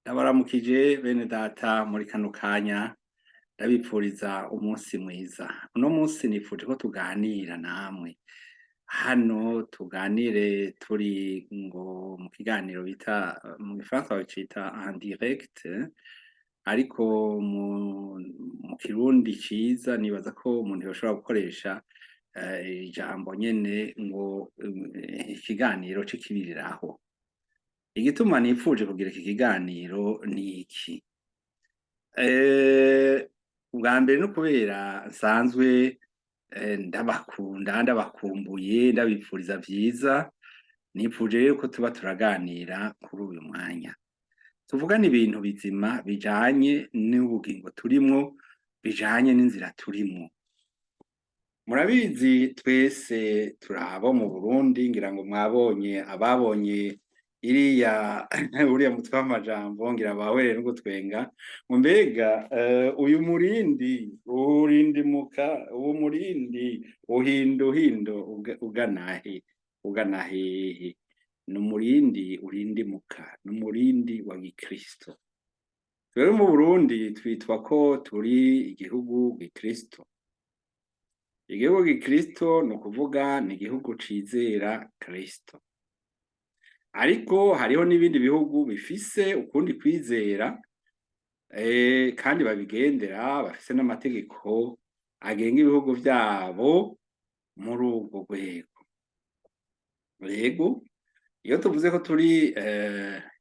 Ndabaramukije bene data muri kano kanya, ndabipfuriza umunsi mwiza. Uno munsi nifuje ko tuganira namwe. Hano tuganire turi ngo mu kiganiro bita mu gifaransa bacita en direct, ariko mu kirundi ciza nibaza ko umuntu yoshobora gukoresha ijambo nyene ngo ikiganiro c'ikibiriraho. Igituma nipfuje kugira iki kiganiro ni iki: ubwa mbere no kubera nsanzwe ndabakunda, ndabakumbuye, ndabipfuriza vyiza. Nipfuje rero ko tuba turaganira kuri uyu mwanya, tuvugane ibintu bizima bijanye n'ubugingo turimwo, bijanye n'inzira turimwo. Murabizi, twese turi abo mu Burundi. Ngira ngo mwabonye, ababonye iriya uriya mutwe w'amajambo, ngira bawereye no gutwenga ngo mbega uyu murindi urindimuka, uwo murindi uhinda uhindo ugana he, ugana hehe? Ni umurindi urindimuka, ni umurindi wa gikristo. Twebwe mu Burundi twitwa ko turi igihugu gikristo. Igihugu gikristo ni ukuvuga ni igihugu cizera Kristo, ariko hariho n'ibindi bihugu bifise ukundi kwizera kandi babigendera, bafise n'amategeko agenga ibihugu vyabo muri urwo rwego. Rego iyo tuvuze ko turi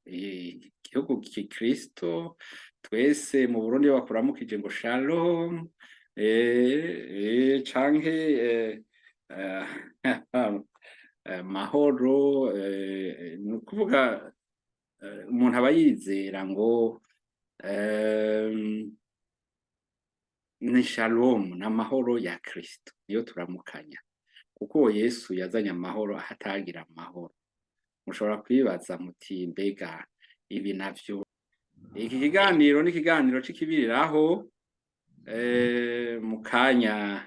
igihugu gikristo, twese mu Burundi iyo bakuramukije ngo shalom canke mahoro, ni ukuvuga umuntu aba yizera ngo ni shalom, ni amahoro ya Kristo niyo turamukanya, kuko uwo Yesu yazanye amahoro ahatagira amahoro. Mushobora kwibaza muti: mbega ibi navyo? Iki kiganiro ni ikiganiro c'ikibiriraho. Mu kanya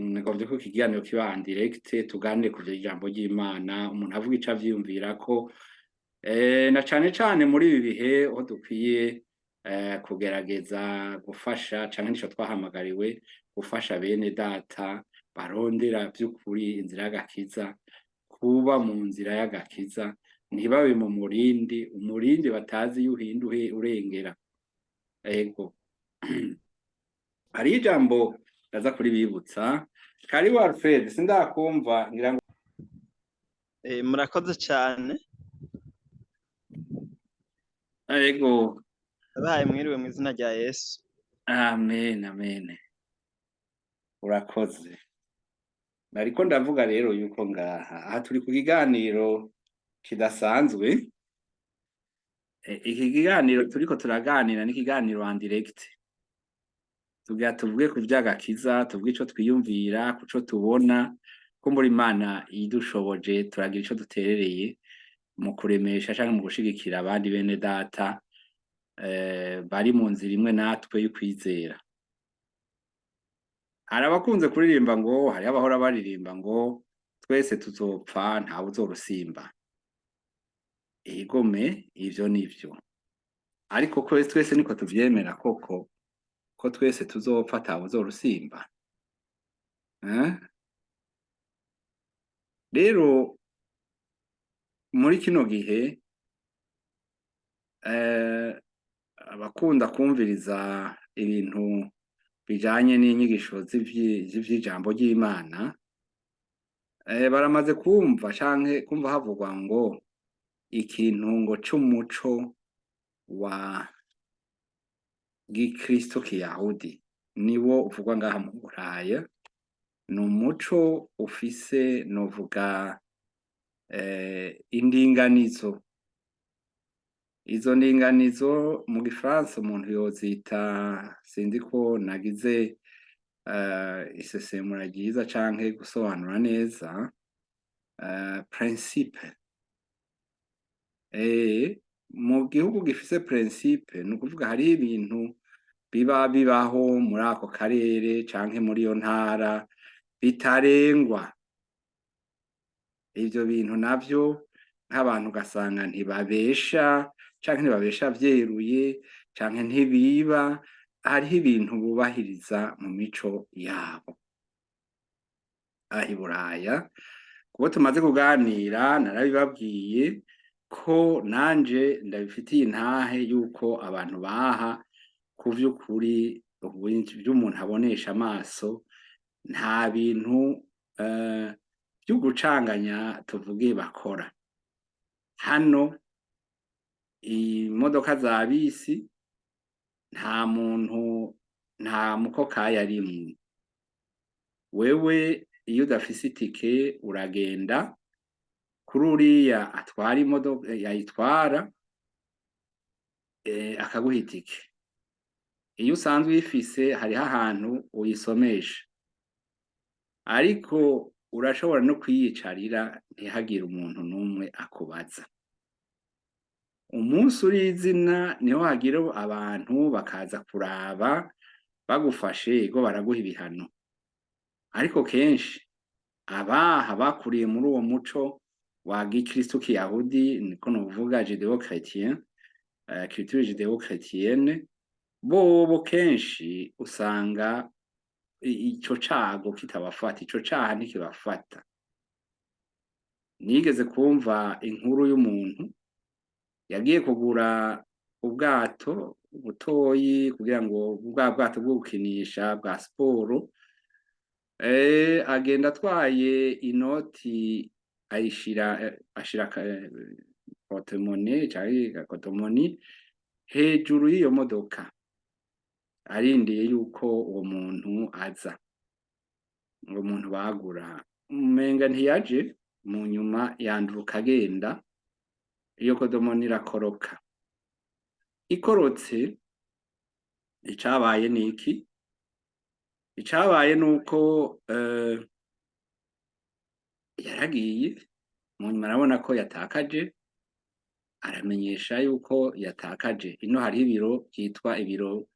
nagomvye ko ikiganiro kiba en direct, tuganire ku ijambo ry'Imana, umuntu avuga ico avyiyumvirako, na cane cane muri ibi bihe aho dukwiye kugerageza gufasha, canke nico twahamagariwe, gufasha bene data barondera vy'ukuri inzira y'agakiza, kuba mu nzira y'agakiza, ntibabe mu murindi, umurindi batazi iyo uhinda urengera. Ego, hariho ijambo ndaza kuribibutsa. Karibu Alfred, sindakumva, ngira ngo Murakoze cyane. Ego. Abahaye mwiriwe mu izina rya Yesu. Amen, amen, urakoze. Nariko ndavuga rero yuko ngaha aha turi ku kiganiro kidasanzwe. Iki kiganiro turiko turaganira ni ikiganiro en direct, tugira tuvuge ku vy'agakiza, tuvuge ico twiyumvira, kuco tubona ko muri Imana idushoboje turagira ico duterereye mu kuremesha canke mu gushigikira abandi bene data bari mu nzira imwe natwe y'ukwizera. Hari abakunze kuririmba ngo, hariho abahora baririmba ngo twese tuzopfa, ntawe uzorusimba. Igome, ivyo nivyo, ariko ko twese niko tuvyemera koko ko twese tuzopfa, atawe uzorusimba, eh? Rero muri kino gihe abakunda kumviriza ibintu bijanye n'inyigisho z'ivy'ijambo ry'Imana baramaze kumva canke kumva havugwa ngo ikintu ngo c'umuco wa gikristo kiyahudi niwo uvugwa ngaha mu Buraya. Ni umuco ufise, novuga, indinganizo. Izo ndinganizo mu gifaransa umuntu yozita, sinzi ko nagize isesemura ryiza canke gusobanura neza, principe. Mu gihugu gifise principe, ni ukuvuga hariho ibintu biba bibaho muri ako karere canke muri iyo ntara bitarengwa. Ivyo bintu navyo nk'abantu ugasanga ntibabesha, Canke ntibabesha vyeruye, canke ntibiba. Hariho ibintu bubahiriza mu mico yabo. Aha i Buraya, kubo tumaze kuganira, narabibabwiye ko nanje ndabifitiye intahe yuko abantu baha ku vy'ukuri vy'umuntu abonesha amaso, nta bintu vy'ugucanganya tuvuge bakora. Hano imodoka za bisi, nta muntu, nta mukokayi arimwo. Wewe iyo udafise itike, uragenda kuri uriya atwara imodoka, yayitwara, akaguha itike. Iyo usanzwe uyifise, hariho ahantu uyisomesha, ariko urashobora no kuyicarira, ntihagire umuntu n'umwe akubaza. Umunsi uri izina niho hagira abantu bakaza kuraba, bagufashe, ego, baraguha ibihano. Ariko kenshi abaha bakuriye muri uwo muco wa gikristo kiyahudi, niko novuga, judéo-chrétien, culture judéo-chrétienne, bobo kenshi usanga ico cago kitabafata, ico caha ntikibafata. Nigeze kumva inkuru y'umuntu yagiye kugura ubwato butoyi, kugira ngo bwa bwato bwo gukinisha bwa siporo, agenda atwaye inoti, ayishira, ashira porte-monnaie canke kotomoni hejuru y'iyo modoka, arindiye yuko uwo muntu aza, uwo muntu bagura. Umenga ntiyaje. Mu nyuma yanduruka agenda, iyo kodomoni irakoroka. Ikorotse, icabaye niki? Icabaye nuko yaragiye. Mu nyuma arabona ko yatakaje, aramenyesha yuko yatakaje. Ino hariho ibiro vyitwa ibiro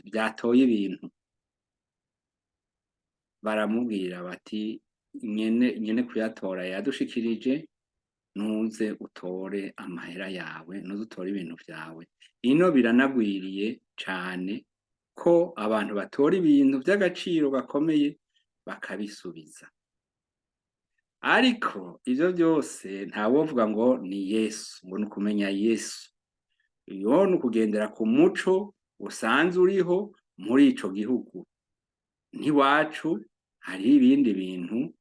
vyatoye ibintu. Baramubwira bati: Nyene kuyatora yadushikirije, nuze utore amahera yawe, nuze utore ibintu vyawe." Ino biranagwiriye cane ko abantu batora ibintu vy'agaciro gakomeye bakabisubiza. Ariko ivyo vyose ntawovuga ngo ni Yesu, ngo ni ukumenya Yesu. Iyo ni ukugendera ku muco usanzwe uriho muri ico gihugu. Ntiwacu hariho ibindi bintu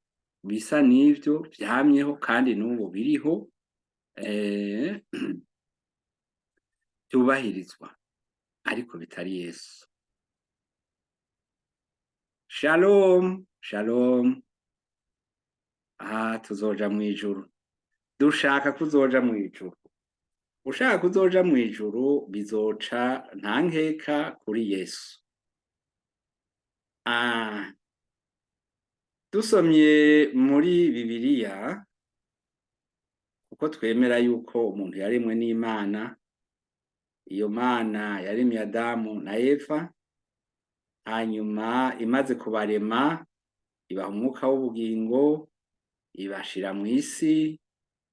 bisa n'ivyo vyamyeho kandi n'ubu biriho, vyubahirizwa, ariko bitari Yesu. Shalom, shalom. Aha tuzoja mw'ijuru, dushaka kuzoja mw'ijuru. Ushaka kuzoja mw'ijuru, bizoca nta nkeka kuri Yesu. Ah, dusomye muri Bibiliya, kuko twemera yuko umuntu yaremwe n'Imana, iyo Mana yaremye Adamu na Eva, hanyuma imaze kubarema ibaha umwuka w'ubugingo, ibashira mw'isi,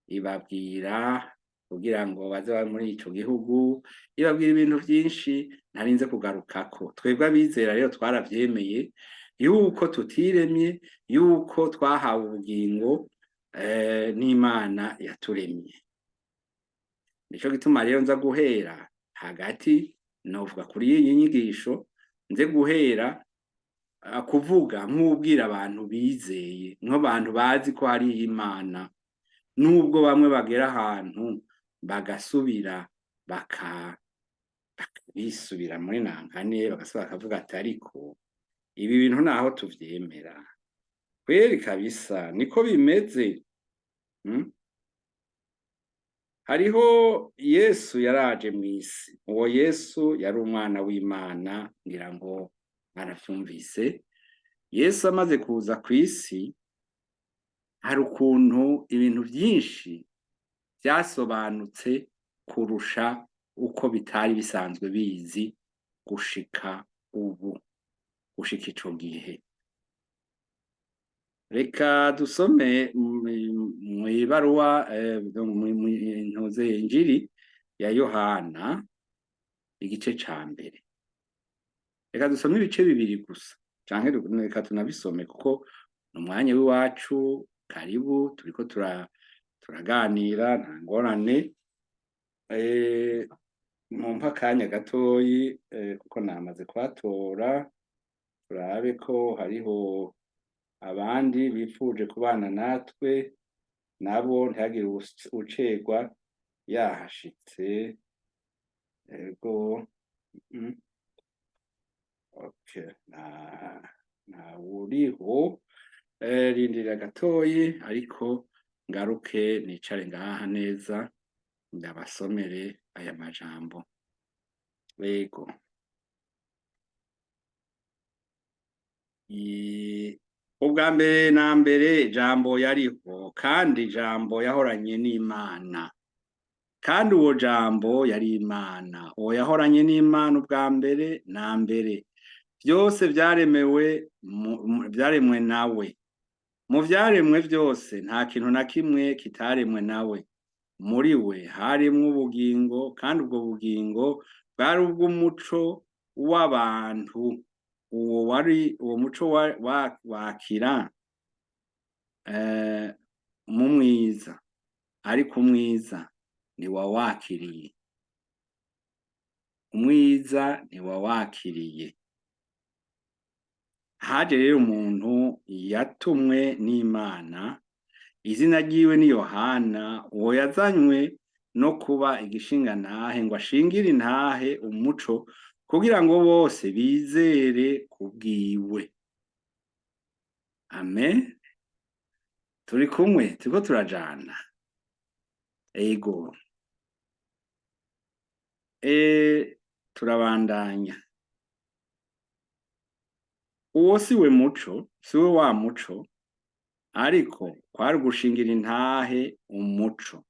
ibabwira kugira ngo baze babe muri ico gihugu, ibabwira ibintu vyinshi ntarinze kugarukako. Twebwe abizera rero twaravyemeye yuko tutiremye, yuko twahawe ubugingo n'Imana yaturemye. Nico gituma rero nza guhera hagati, novuga kuri iyi nyigisho, nze guhera kuvuga nk'ubwira abantu bizeye, nk'abantu bazi ko hari Imana, nubwo bamwe bagera ahantu bagasubira bisubira muri nankane, bagasubira bakavuga ati: "Ariko ibi bintu naho tuvyemera kweri kabisa niko bimeze." Hariho Yesu yaraje mw'isi. Uwo Yesu yari umwana w'Imana, ngira ngo baravyumvise. Yesu amaze kuza kw'isi, hari ukuntu ibintu vyinshi vyasobanutse kurusha uko bitari bisanzwe bizi gushika ubu, gushika ico gihe. Reka dusome mw'ibaruwa, ntuze, Injiri. Ya Yohana, igice ca mbere. Reka dusome ibice bibiri gusa, canke reka tunabisome kuko ni umwanya w'iwacu. Karibu, turiko turaganira, nta ngorane. Mumpe akanya gatoyi, kuko namaze kuhatora. Turabe ko hariho abandi bifuje kubana natwe, nabo ntihagire ucerwa yahashitse. Ego, okay, ntawuriho. Rindira gatoyi, ariko ngaruke nicare ngaha neza, ndabasomere aya majambo. Ego. Ubwa mbere na mbere Jambo yariho, kandi Jambo yahoranye n'Imana, kandi uwo Jambo yari Imana. Uwo yahoranye n'Imana ubwa mbere na mbere. Vyose vyaremwe nawe. Mu vyaremwe vyose nta kintu na kimwe kitaremwe nawe. Muri we harimwo ubugingo, kandi ubwo bugingo bwari ubw'umuco w'abantu. Uwo wari uwo muco wakira mu mwiza, ariko umwiza ntiwawakiriye. Umwiza ntiwawakiriye. Haje rero umuntu yatumwe n'Imana, izina ryiwe ni Yohana. Uwo yazanywe no kuba igishingantahe, ngo ashingire intahe umuco, kugira ngo bose bizere kubwiwe. Amen. Turi kumwe, turiko turajana. Ego. Turabandanya. Uwo si we muco, si we wa muco, ariko kwari gushingira intahe umuco.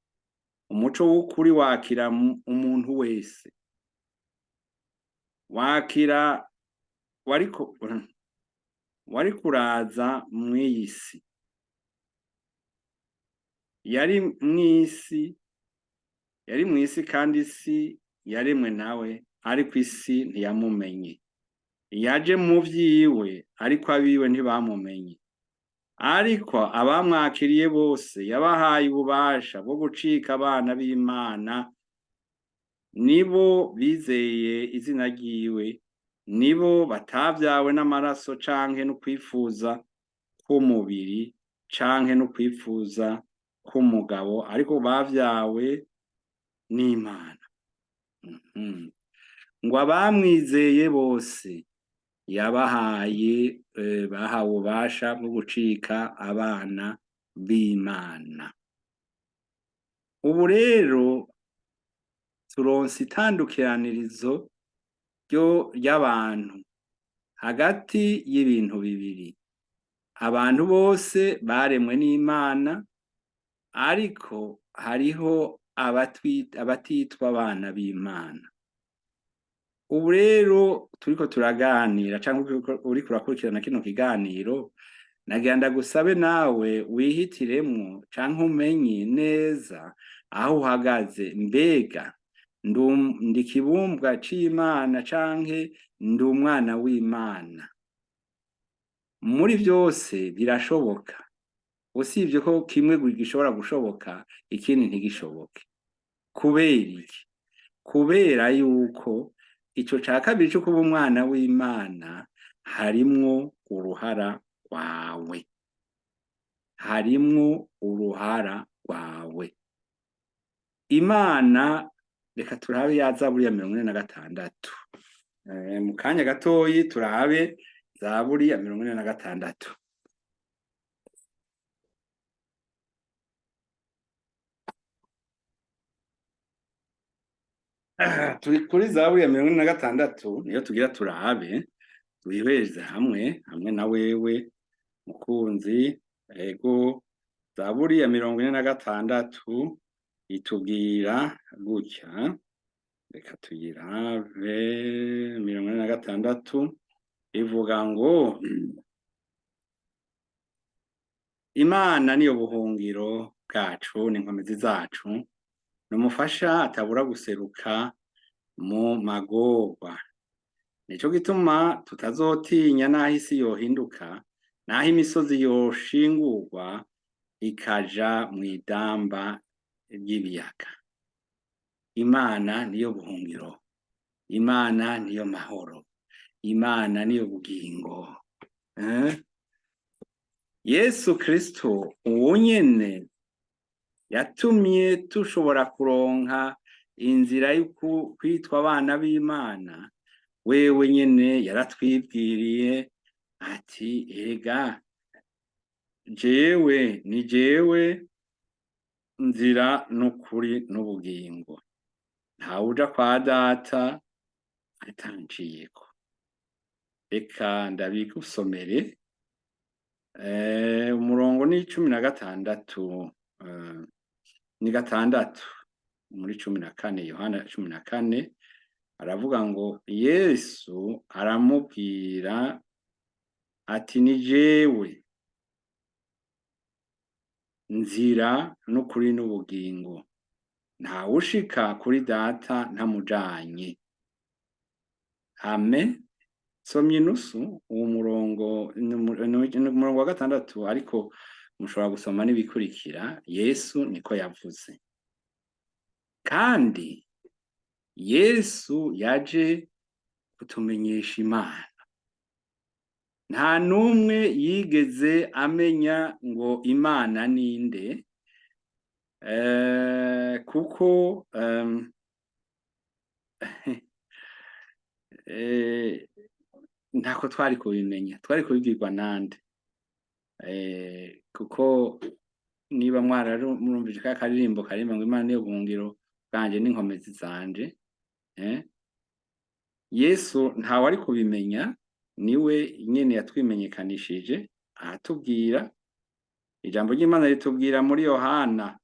Umuco w'ukuri wakira umuntu wese. Wakira wari kuraza mw'iyi si. Yari mw'isi, yari mw'isi, kandi isi yaremwe nawe, ariko isi ntiyamumenye. Yaje mu vyiwe, ariko abiwe ntibamumenye. Ariko abamwakiriye bose yabahaye ububasha bwo gucika abana b'Imana, nibo bizeye izina ryiwe, nibo batavyawe n'amaraso canke no kwifuza k'umubiri canke no kwifuza k'umugabo, ariko bavyawe n'Imana. Ngo abamwizeye bose yabahaye, bahawe ububasha bwo gucika abana b'Imana. Ubu rero turonse itandukiranirizo ryo ry'abantu hagati y'ibintu bibiri. Abantu bose baremwe n'Imana, ariko hariho abatitwa abana b'Imana. Ubu rero turiko turaganira, canke uriko urakurikirana kino kiganiro, nagira ndagusabe nawe wihitiremwo canke umenye neza aho uhagaze. Mbega ndi ikibumbwa c'Imana canke ndi umwana w'Imana? Muri vyose birashoboka, usibye ko kimwe gishobora gushoboka, ikindi ntigishoboke. Kubera iki? Kubera yuko ico ca kabiri co kuba umwana w'Imana harimwo uruhara rwawe, harimwo uruhara rwawe. Imana, reka turabe ya Zaburi ya 46. Mu kanya gatoyi turabe Zaburi ya 46. Turi kuri Zaburi ya 46, niyo tugira turabe, twihweze hamwe na wewe mukunzi. Ego, Zaburi ya 46 itubwira gutya, reka tuyirabe. 46 ivuga ngo: Imana niyo buhungiro bwacu n'inkomezi zacu. Ni umufasha atabura guseruka mu magorwa. Nico gituma tutazotinya n'aho isi yohinduka, n'aho imisozi yoshingurwa ikaja mw'idamba ry'ibiyaga. Imana niyo buhungiro, Imana niyo mahoro, Imana niyo bugingo. Eh? Yesu Kristo uwo nyene yatumye tushobora kuronka inzira yo kwitwa abana b'Imana, wewe nyene yaratwibwiriye ati: "Erega jewe ni jewe nzira n'ukuri n'ubugingo, ntawuja kwa Data atanciyeko." Reka ndabigusomere. Umurongo ni 16, ni 6 muri 14, Yohana 14. Aravuga ngo: "Yesu aramubwira ati: 'Ni jewe nzira n'ukuri n'ubugingo, ntawushika kuri Data ntamujanye.'" Amen. Somye inusu uwo murongo, ni umurongo wa 6, ariko mushobora gusoma n'ibikurikira. Yesu niko yavuze. Kandi Yesu yaje kutumenyesha Imana. Nta n'umwe yigeze amenya ngo Imana ninde, kuko ntako twari kubimenya, twari kubibwirwa nande? Kuko niba mwarumvise ka karirimbo karirimba ngo "Imana niyo buhungiro bwanje n'inkomezi zanje", eh? Yesu ntawe ari kubimenya, niwe nyene yatwimenyekanishije, aratubwira. Ijambo ry'Imana ritubwira muri Yohana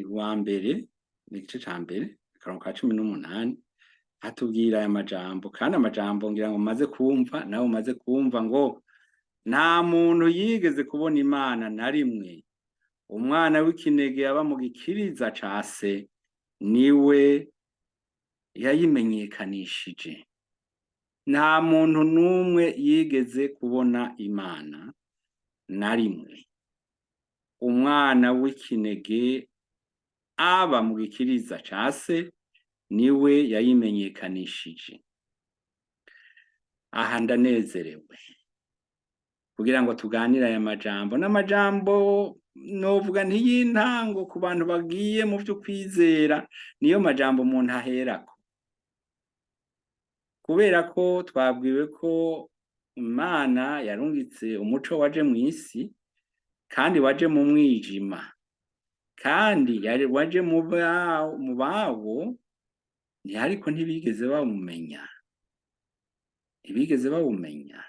wa mbere, igice ca mbere, akarongo ka 18, atubwira aya majambo. Kandi amajambo ngira ngo maze kumva, nawe umaze kumva, ngo: "Nta muntu yigeze kubona Imana na rimwe, umwana w'ikinege aba mu gikiriza ca se niwe yayimenyekanishije." Nta muntu n'umwe yigeze kubona Imana na rimwe, umwana w'ikinege aba mu gikiriza ca se niwe yayimenyekanishije. Aha ndanezerewe kugira ngo tuganire aya majambo, n'amajambo novuga ntiy'intango ku bantu bagiye mu vyo kwizera. Niyo majambo umuntu aherako, kubera ko twabwiwe ko Imana yarungitse umuco, waje mw'isi, kandi waje mu mwijima, kandi waje mu babo, ariko ntibigeze bawumenya, ntibigeze bawumenya.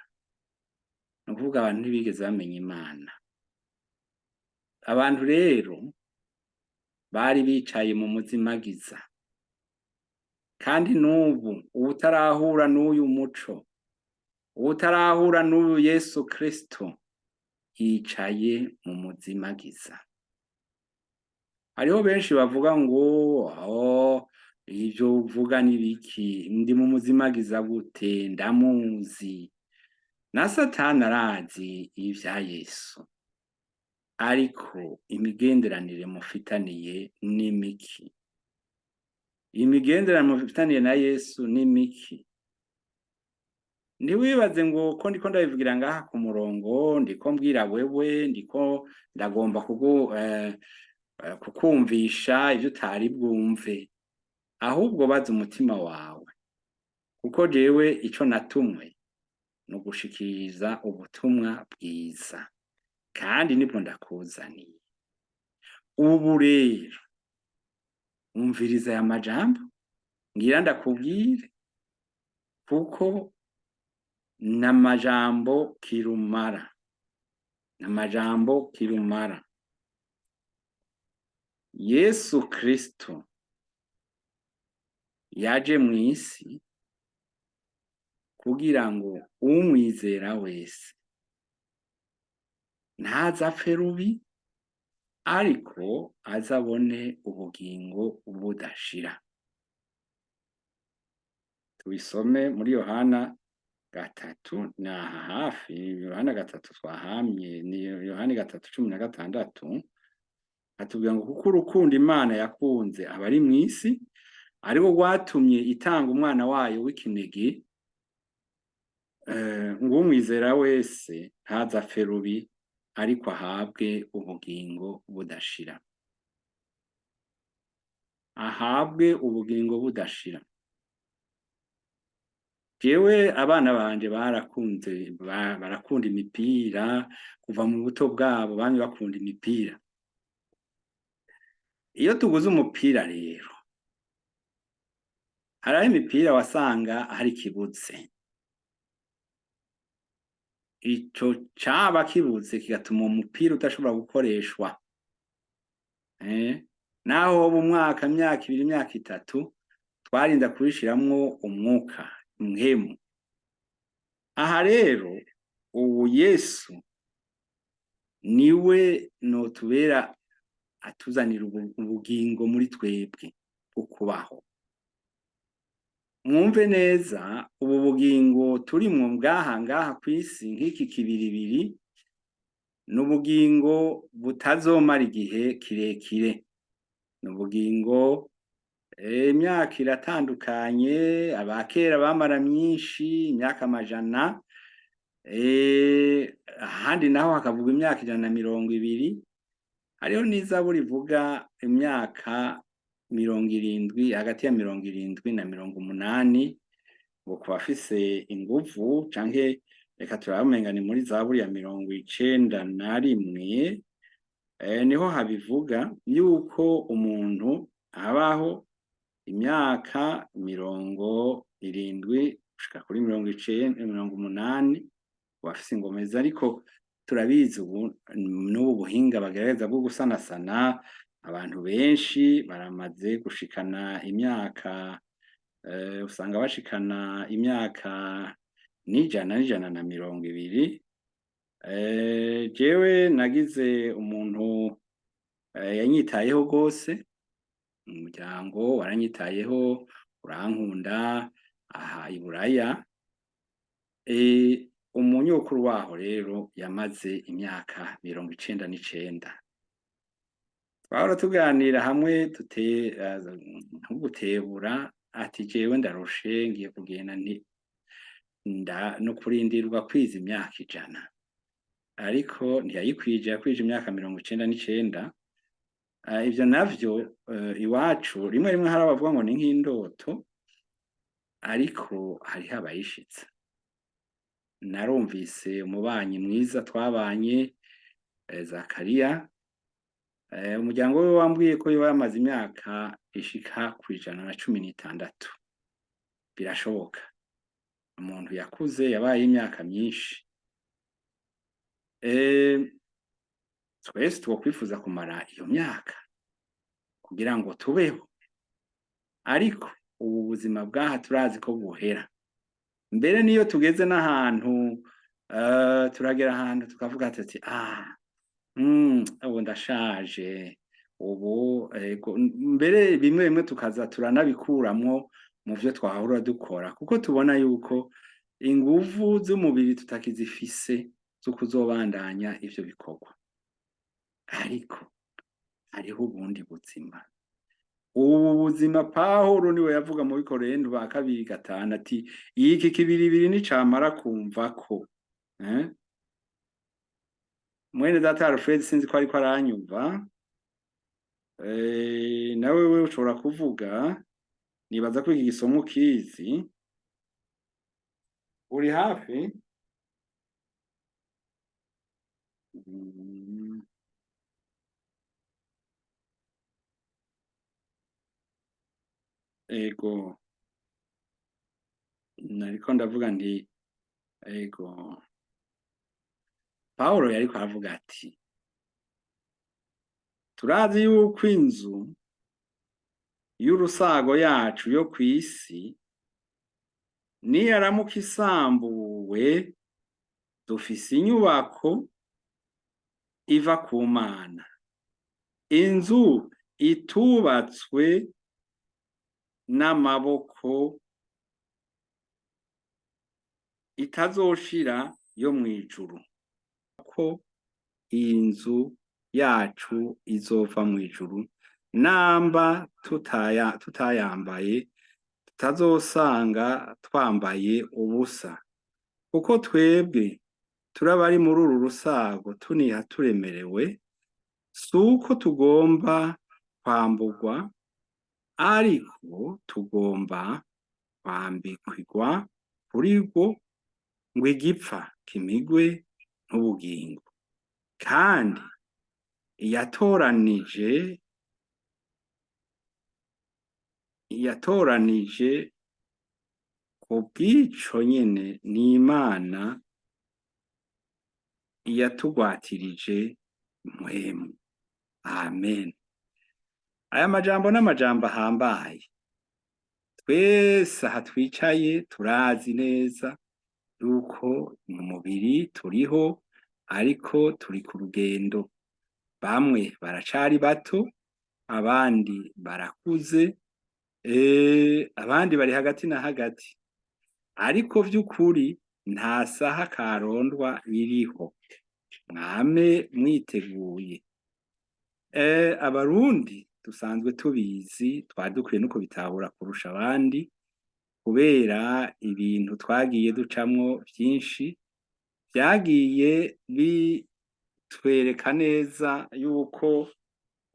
Ni ukuvuga abantu ntibigeze bamenya Imana. Abantu rero bari bicaye mu muzimagiza, kandi n'ubu uwutarahura n'uyu muco, uwutarahura n'uyu Yesu Kristo, yicaye mu muzimagiza. Hariho benshi bavuga ngo: "Oh, ivyo uvuga ni biki? Ndi mu muzimagiza gute? Ndamuzi." Na Satani arazi ivya Yesu, ariko imigenderanire mufitaniye ni miki? Imigenderanire mufitaniye na Yesu ni miki? Ntiwibaze ngo ko ndiko ndabivugira ngaha ku murongo, ndiko mbwira wewe, ndiko ndagomba kukumvisha ivyo utari bwumve. Ahubwo baza umutima wawe, kuko jewe ico natumwe ni ugushikiriza ubutumwa bwiza, kandi nibwo ndakuzaniye. Ubu rero umviriza aya majambo ngira ndakubwire, kuko n'amajambo kirumara, n'amajambo kirumara. Yesu Kristo yaje mw'isi kugira ngo umwizera wese Ntazapfe rubi, ariko azabone ubugingo budashira. Tubisome muri Yohana 3, ni aha hafi, Yohana 3 twahamye, ni Yohana 3:16, atubwira ngo kuko urukundo Imana yakunze abari mw'isi ariwo rwatumye itanga umwana wayo w'ikinege, ngo umwizera wese ntazapfe rubi, ariko ahabwe ubugingo budashira. Ahabwe ubugingo budashira. Jewe abana banje barakunze, barakunda imipira kuva mu buto bwabo, bamye bakunda imipira. Iyo tuguze umupira rero, hariho imipira wasanga hari kibuze. Ico caba kibuze kigatuma umupira udashobora gukoreshwa. Naho woba umwaka, imyaka 2, imyaka 3, twarinda kubishiramwo umwuka, impwemu. Aha rero ubu Yesu niwe notubera atuzanira ubugingo muri twebwe bwo kubaho. Mwumve neza, ubu bugingo turimwo ngaha ngaha kw'isi nk'iki kibiribiri, ni ubugingo butazomara igihe kirekire. Ni ubugingo, imyaka iratandukanye, abakera bamara myinshi, imyaka amajana, ahandi naho hakavuga imyaka 120, hariho n'izaburi ivuga imyaka 70, hagati ya 70 na 80, ngo ku bafise inguvu, canke reka turabe ni muri zaburi ya 91, niho habivuga yuko umuntu abaho imyaka 70 gushika kuri 90, 80, bafise ingomezi. Ariko turabizi ubu n'ubu buhinga bagerageza bwo gusanasana, abantu benshi baramaze gushikana imyaka, usanga bashikana imyaka n'ijana, n'120. Jewe nagize umuntu yanyitayeho gose, umuryango waranyitayeho, urankunda aha i Buraya. Umunyokuru waho rero yamaze imyaka 99. Twahora tuganira hamwe nk'ugutebura, ati jewe ndarushe ngiye kugenda, nti no kurindirwa kwiza imyaka 100, ariko ntiyayikwije, yakwije imyaka 99. Ivyo navyo iwacu rimwe rimwe hari abavuga ngo ni nk'indoto, ariko hariho abayishitsa. Narumvise umubanyi mwiza twabanye, Zakariya, umuryango we wambwiye ko yoba yamaze imyaka ishika ku 116. Birashoboka, umuntu yakuze yabaye imyaka myinshi. Twese twokwifuza kumara iyo myaka kugira ngo tubeho, ariko ubu buzima bwaha turazi ko buhera. Mbere niyo tugeze n'ahantu, turagera ahantu tukavuga tuti ubu ndashaje ubu, ego, mbere bimwe bimwe tukaza turanabikuramwo mu vyo twahora dukora, kuko tubona yuko inguvu z'umubiri tutakizifise zo kuzobandanya ivyo bikorwa. Ariko hariho ubundi buzima. Ubu buzima Pawulo niwe yavuga mu Bikorinto ba kabiri 5 ati iki kibiribiri nicamara kumva ko, Mwene data Alfred, sinzi ko ariko aranyumva, nawe we ushobora kuvuga, nibaza ko iki gisomo ukizi, uri hafi. Ego, nariko ndavuga nti ego, Pawulo yariko aravuga ati turazi yuko inzu y'urusago yacu yo kw'isi niyaramuka isambuwe, dufise inyubako iva ku Mana, inzu itubatswe n'amaboko, itazoshira yo mw'ijuru. Ko iyi nzu yacu izova mw'ijuru, namba tutayambaye, tutazosanga twambaye ubusa. Kuko twebwe turabari muri uru rusago tuniha turemerewe, si uko tugomba kwamburwa, ariko tugomba kwambikwirwa kuri rwo, ngo igipfa kimigwe n'ubugingo. Kandi iyatoranije kubw'ico nyene ni Imana iyatugwatirije mpwemu. Amen. Aya majambo n'amajambo ahambaye. Twese aha twicaye turazi neza yuko mu mubiri turiho, ariko turi ku rugendo. Bamwe baracari bato, abandi barakuze, abandi bari hagati na hagati. Ariko vy'ukuri nta saha karondwa iriho. Mwame mwiteguye. Abarundi dusanzwe tubizi, twari dukwiye no kubitahura kurusha abandi, kubera ibintu twagiye ducamwo vyinshi vyagiye bitwereka neza yuko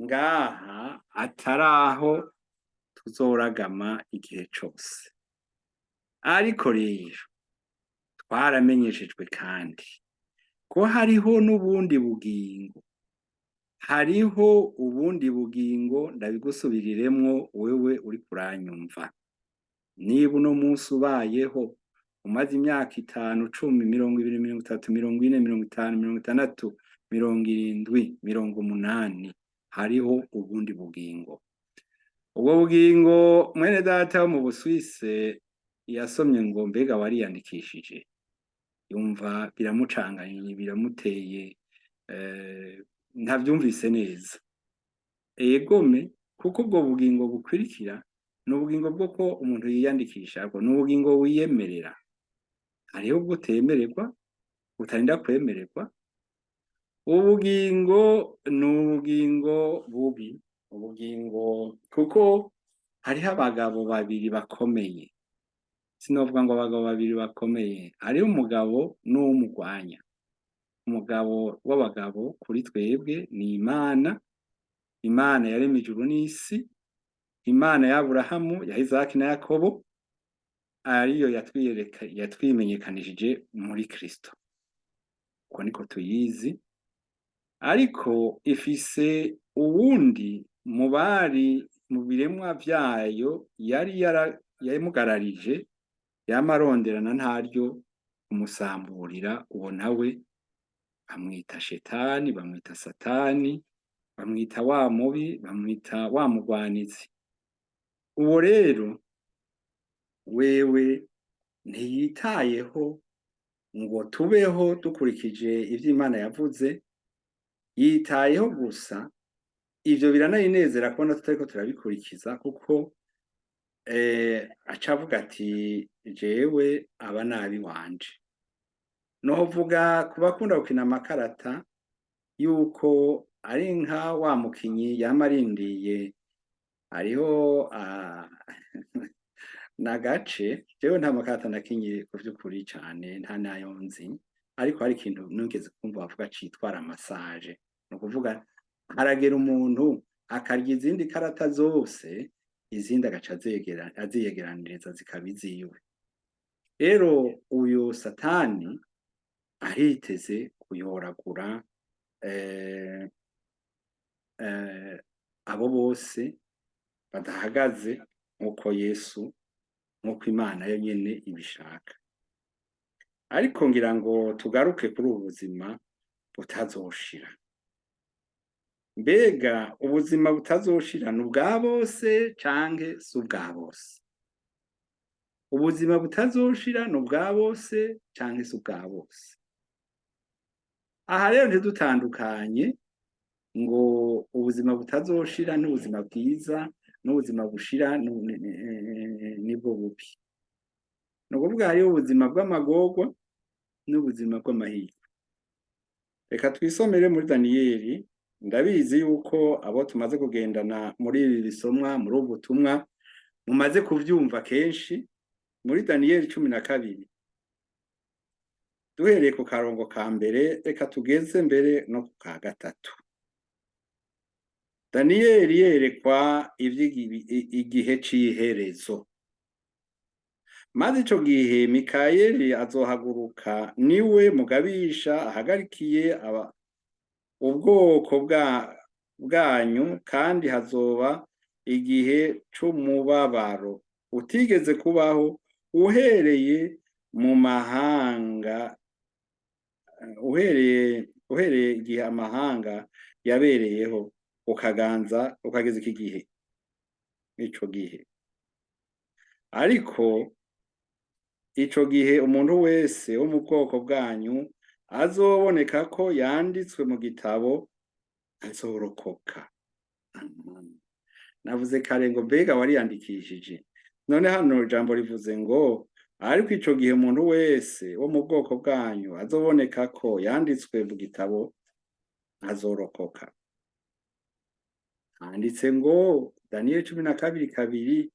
ngaha atari aho tuzoragama igihe cose. Ariko rero twaramenyeshejwe kandi ko hariho n'ubundi bugingo, hariho ubundi bugingo. Ndabigusubiriremwo wewe uriko uranyumva. Niba uno munsi ubayeho, umaze imyaka 5, 10, 20, 30, 40, 50, 60, 70, 80, hariho ubundi bugingo. Ubwo bugingo, mwene data wo mu Buswise yasomye ngo: "Mbega wariyandikishije?" Yumva biramucanganye, biramuteye, ntavyumvise neza. Egome, kuko ubwo bugingo bukwirikira ni ubugingo bwo ko umuntu yiyandikishako, ni ubugingo wiyemerera. Hariho ubwo utemererwa, utarinda kwemererwa. Ubugingo ni ubugingo bubi, ubugingo, kuko hariho abagabo babiri bakomeye. Sinovuga ngo abagabo babiri bakomeye, hariho umugabo n'uwumugwanya. Umugabo w'abagabo kuri twebwe ni Imana, Imana yaremye ijuru n'isi, Imana ya Aburahamu, ya Isaki na Yakobo, ariyo yatwiyereka, yatwimenyekanishije muri Kristo. Uko niko tuyizi. Ariko ifise uwundi mu bari mu biremwa vyayo yari yamugararije, yama aronderana ntaryo kumusamburira. Uwo nawe bamwita Shetani, bamwita Satani, bamwita wa mubi, bamwita wa mugwanizi. Uwo rero wewe ntiyitayeho ngo tubeho dukurikije ivyo Imana yavuze, yitayeho gusa ivyo. Biranayinezera kubona tutariko turabikurikiza, kuko aca avuga ati: "Jewe aba nabi wanje." Novuga ku bakunda gukina amakarata yuko ari nka wa mukinyi yama arindiye. Hariho nagace, jewe nta makarata nakinye ku vy'ukuri cane, nta nayo nzi, ariko hari ikintu nigeze kumva bavuga citwa ramassage. Ni ukuvuga haragera umuntu akarya izindi karata zose, izindi agaca aziyegeraniriza zikaba iziwe. Rero uyu Satani ariteze kuyoragura abo bose badahagaze nk'uko Yesu, nk'uko Imana yo nyene ibishaka. Ariko ngira ngo tugaruke kuri ubu buzima butazoshira. Mbega ubuzima butazoshira ni ubwa bose canke si ubwa bose? Ubuzima butazoshira ni ubwa bose canke si ubwa bose? Aha rero ntidutandukanye ngo ubuzima butazoshira n'ubuzima bwiza n'ubuzima bushira nibwo bubi. Ni ukuvuga hariho ubuzima bw'amagorwa n'ubuzima bw'amahirwe. Reka twisomere muri Daniyeli. Ndabizi yuko abo tumaze kugendana muri ibi bisomwa, muri ubu butumwa, mumaze kuvyumva kenshi. Muri Daniyeli 12, duhereye ku karongo ka mbere, reka tugeze mbere no ku ka gatatu. Daniyeli yerekwa igihe c'iherezo. Maze ico gihe Mikayeli azohaguruka, niwe mugabisha ahagarikiye aba ubwoko bwanyu, kandi hazoba igihe c'umubabaro utigeze kubaho uhereye mu mahanga, uhereye igihe amahanga yabereyeho ukaganza ukageza iki gihe, ico gihe. Ariko ico gihe umuntu wese wo mu bwoko bwanyu azoboneka ko yanditswe mu gitabo azorokoka. Navuze kare ngo mbega wariyandikishije? None hano ijambo rivuze ngo ariko ico gihe umuntu wese wo mu bwoko bwanyu azoboneka ko yanditswe mu gitabo azorokoka. Handitse ngo Daniyeli 12:2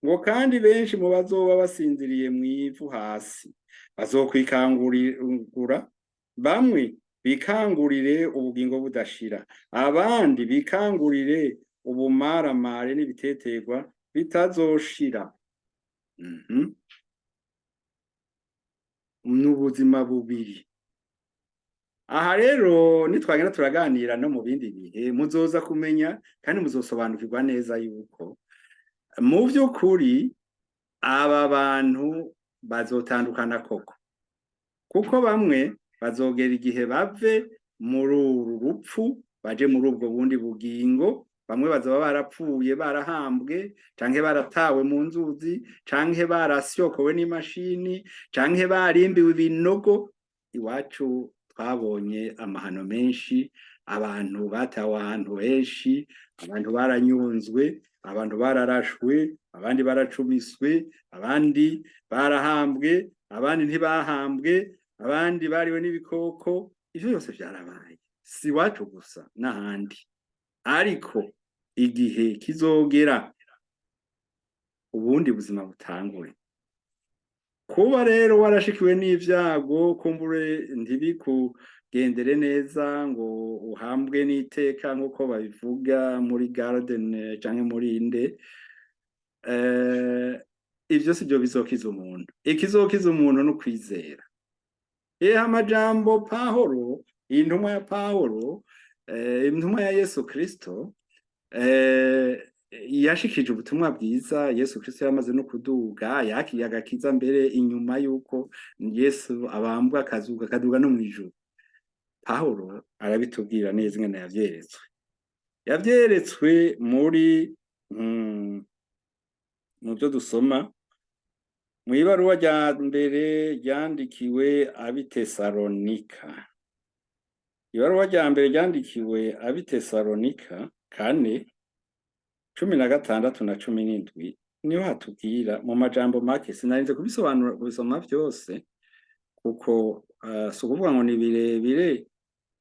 ngo kandi benshi mu bazoba basinziriye mw'ivu hasi bazokwikangura, bamwe bikangurire ubugingo budashira, abandi bikangurire ubumaramare n'ibiteterwa bitazoshira. N'ubuzima bubiri. Aha rero nitwagenda turaganira no mu bindi bihe, muzoza kumenya kandi muzosobanukirwa neza yuko mu vy'ukuri aba bantu bazotandukana koko, kuko bamwe bazogera igihe bave muri uru rupfu baje muri ubwo bundi bugingo. Bamwe bazoba barapfuye, barahambwe, canke baratawe mu nzuzi, canke barasyokowe n'imashini, canke barimbiwe ibinogo. Iwacu twabonye amahano menshi, abantu batawe ahantu henshi, abantu baranyunzwe, abantu bararashwe, abandi baracumiswe, abandi barahambwe, abandi ntibahambwe, abandi bariwe n'ibikoko. Ivyo byose vyarabaye, si iwacu gusa, n'ahandi. Ariko igihe kizogera ubundi buzima butangure. Kuba rero warashikiwe n'ivyago, kumbure ntibikugendere neza ngo uhambwe n'iteka nk'uko babivuga muri garden canke muri inde, ivyo sivyo bizokiza umuntu. Ikizokiza umuntu ni ukwizera. Ehe, amajambo Pahoro, intumwa ya Pahoro, intumwa ya Yesu Kristo, yashikije ubutumwa bwiza Yesu Kristo yamaze no kuduga, yakiriye agakiza mbere inyuma yuko Yesu abambwa, akazuka, akaduga no mw'ijuru. Pahoro arabitubwira neza ingene yavyeretswe. Yavyeretswe muri mu byo dusoma mw'ibaruwa rya mbere ryandikiwe ab'Itesalonika. Ibaruwa rya mbere ryandikiwe ab'Itesalonika 4:16 na 17, niho hatubwira mu majambo make. Sinarinze kubisobanura, kubisoma vyose, kuko si ukuvuga ngo ni birebire,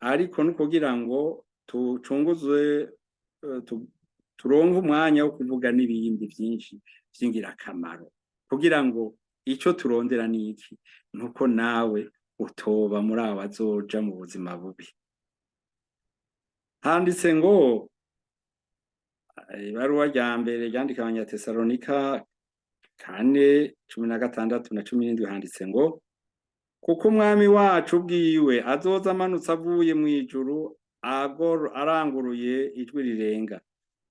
ariko no kugira ngo tucunguzwe, turonke umwanya wo kuvuga n'ibindi vyinshi vy'ingirakamaro, kugira ngo ico turondera ni iki? Nuko nawe utoba muri abo bazoja mu buzima bubi. Handitse ngo ibaruwa rya mbere ryandikiwe Abanyatesalonika 4:16 na 17, handitse ngo kuko Umwami wacu ubwiwe azoza amanutse avuye mw'ijuru, aranguruye ijwi rirenga,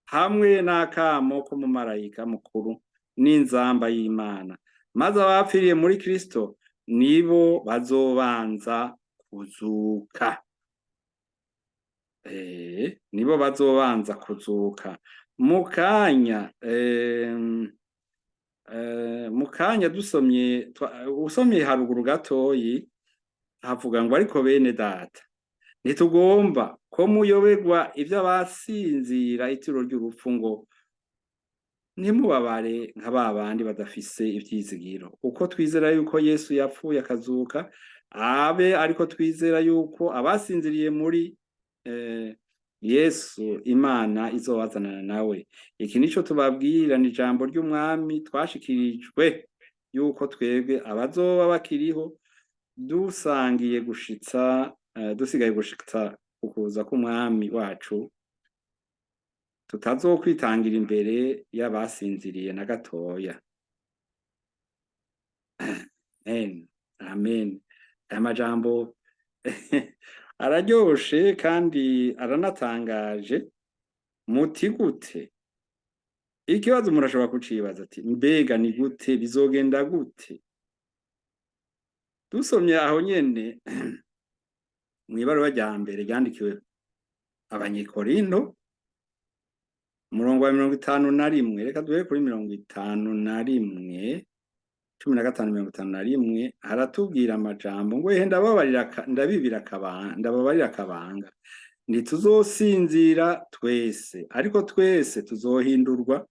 hamwe n'akamo k'umumarayika mukuru n'inzamba y'Imana, maze abapfiriye muri Kristo nibo bazobanza kuzuka. Nibo bazobanza kuzuka. Mu kanya dusomye, usomye haruguru gatoyi, havuga ngo ariko bene data Ntitugomba ko muyoberwa ivy'abasinzira itiro ry'urupfu, ngo ntimubabare nka ba bandi badafise ivyizigiro. Uko twizera yuko Yesu yapfuye akazuka, abe ariko twizera yuko abasinziriye muri Yesu Imana izobazanana nawe. Iki nico tubabwira, ni ijambo ry'Umwami twashikirijwe, yuko twebwe abazoba bakiriho dusangiye gushitsa dusigaye gushitsa ukuza k'Umwami wacu, tutazokwitangira imbere y'abasinziriye na gatoya. Amen, amen. Aya majambo araryoshe kandi aranatangaje. Muti gute? Ikibazo murashobora kucibaza ati: mbega ni gute, bizogenda gute? Dusomye aho nyene mw'ibaruwa rya mbere ryandikiwe Abanyekorinto, umurongo wa 51, reka duhere kuri 51, 15, 51, haratubwira amajambo ngo: ehe, ndababarira, ndabibira akabanga, ndababarira akabanga, ntituzosinzira twese, ariko twese tuzohindurwa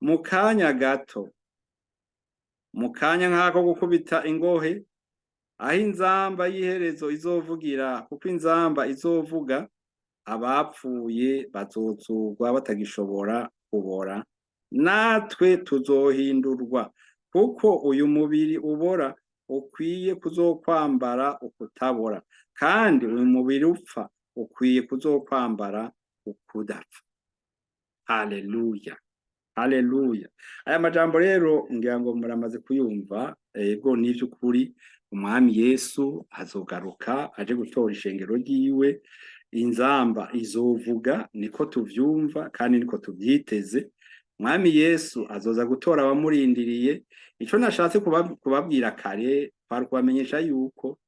mu kanya gato, mu kanya nk'ako gukubita ingohe, aho inzamba y'iherezo izovugira, kuko inzamba izovuga, abapfuye bazozurwa batagishobora kubora, natwe tuzohindurwa. Kuko uyu mubiri ubora ukwiye kuzokwambara ukutabora, kandi uyu mubiri upfa ukwiye kuzokwambara ukudapfa. Haleluya, haleluya! Aya majambo rero ngira ngo muramaze kuyumva. Ego, n'ivy'ukuri, Umwami Yesu azogaruka aje gutora ishengero ryiwe. Inzamba izovuga, niko tuvyumva kandi niko tuvyiteze. Umwami Yesu azoza gutora abamurindiriye. Ico nashatse kubabwira kare kwari kubamenyesha yuko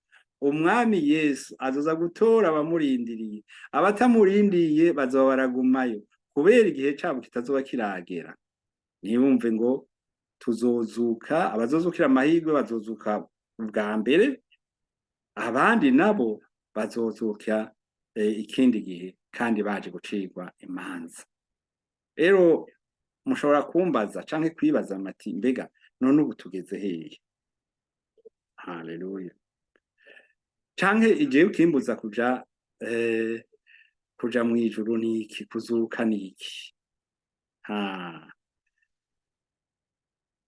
Umwami Yesu azoza gutora abamurindiriye. Abatamurindiriye bazoba baragumayo kubera igihe cabo kitazoba kiragera. Ntibumve ngo tuzozuka, abazozukira amahirwe bazozuka ubwa mbere, abandi nabo bazozuka ikindi gihe kandi baje gucirwa imanza. Rero mushobora kumbaza canke kwibaza mati: mbega none ubu tugeze hehe? Haleluya! Canke igihe ukimbuza kuja mw'ijuru niki, kuzuka niki? Ha,